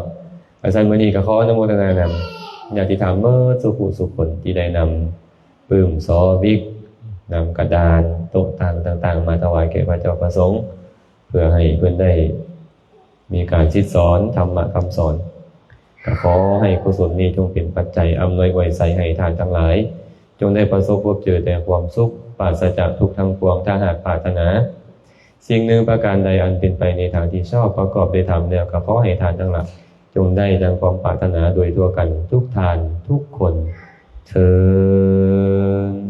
ະ. ສະນັ້ນ ມື້ນີ້ກໍຂໍອະນຸໂມທະນານຳຍາດຕິທຳເໝິດສູ່ຜູ້ສູ່ຄົນ ທີ່ໄດ້ນຳປຶ້ມ ຊໍ ບິກ, ນຳກະດານ, ໂຕະຕັ່ງຕ່າງໆ ມາຖວາຍແກ່ພະເຈົ້າພະສົງ ເພື່ອໃຫ້ເພິ່ນໄດ້ມີການສິດສອນທຳມະຄຳສອນ. ກໍຂໍໃຫ້ກຸສົນນີ້ຈົ່ງເປັນປັດໄຈອຳນວຍອວຍໄຊໃຫ້ທ່ານທັງຫຼາຍ ຈົ່ງໄດ້ປະສົບພົບເຈີແຕ່ຄວາມສຸກ ປາສະຈາກທຸກທັງປວງ. ຖ້າຫາກປາດຖະໜາສິ່ງໜຶ່ງປະການໃດອັນເປັນໄປໃນທາງທີ່ຊອບ ປະກອບດ້ວຍທຳແລ້ວ ກໍຂໍໃຫ້ທ່ານທັງຫຼາຍຈົ່ງໄດ້ດັ່ງຄວາມປາດຖະໜາໂດຍທົ່ວກັນທຸກທ່ານທຸກຄົນເທີ້ນ.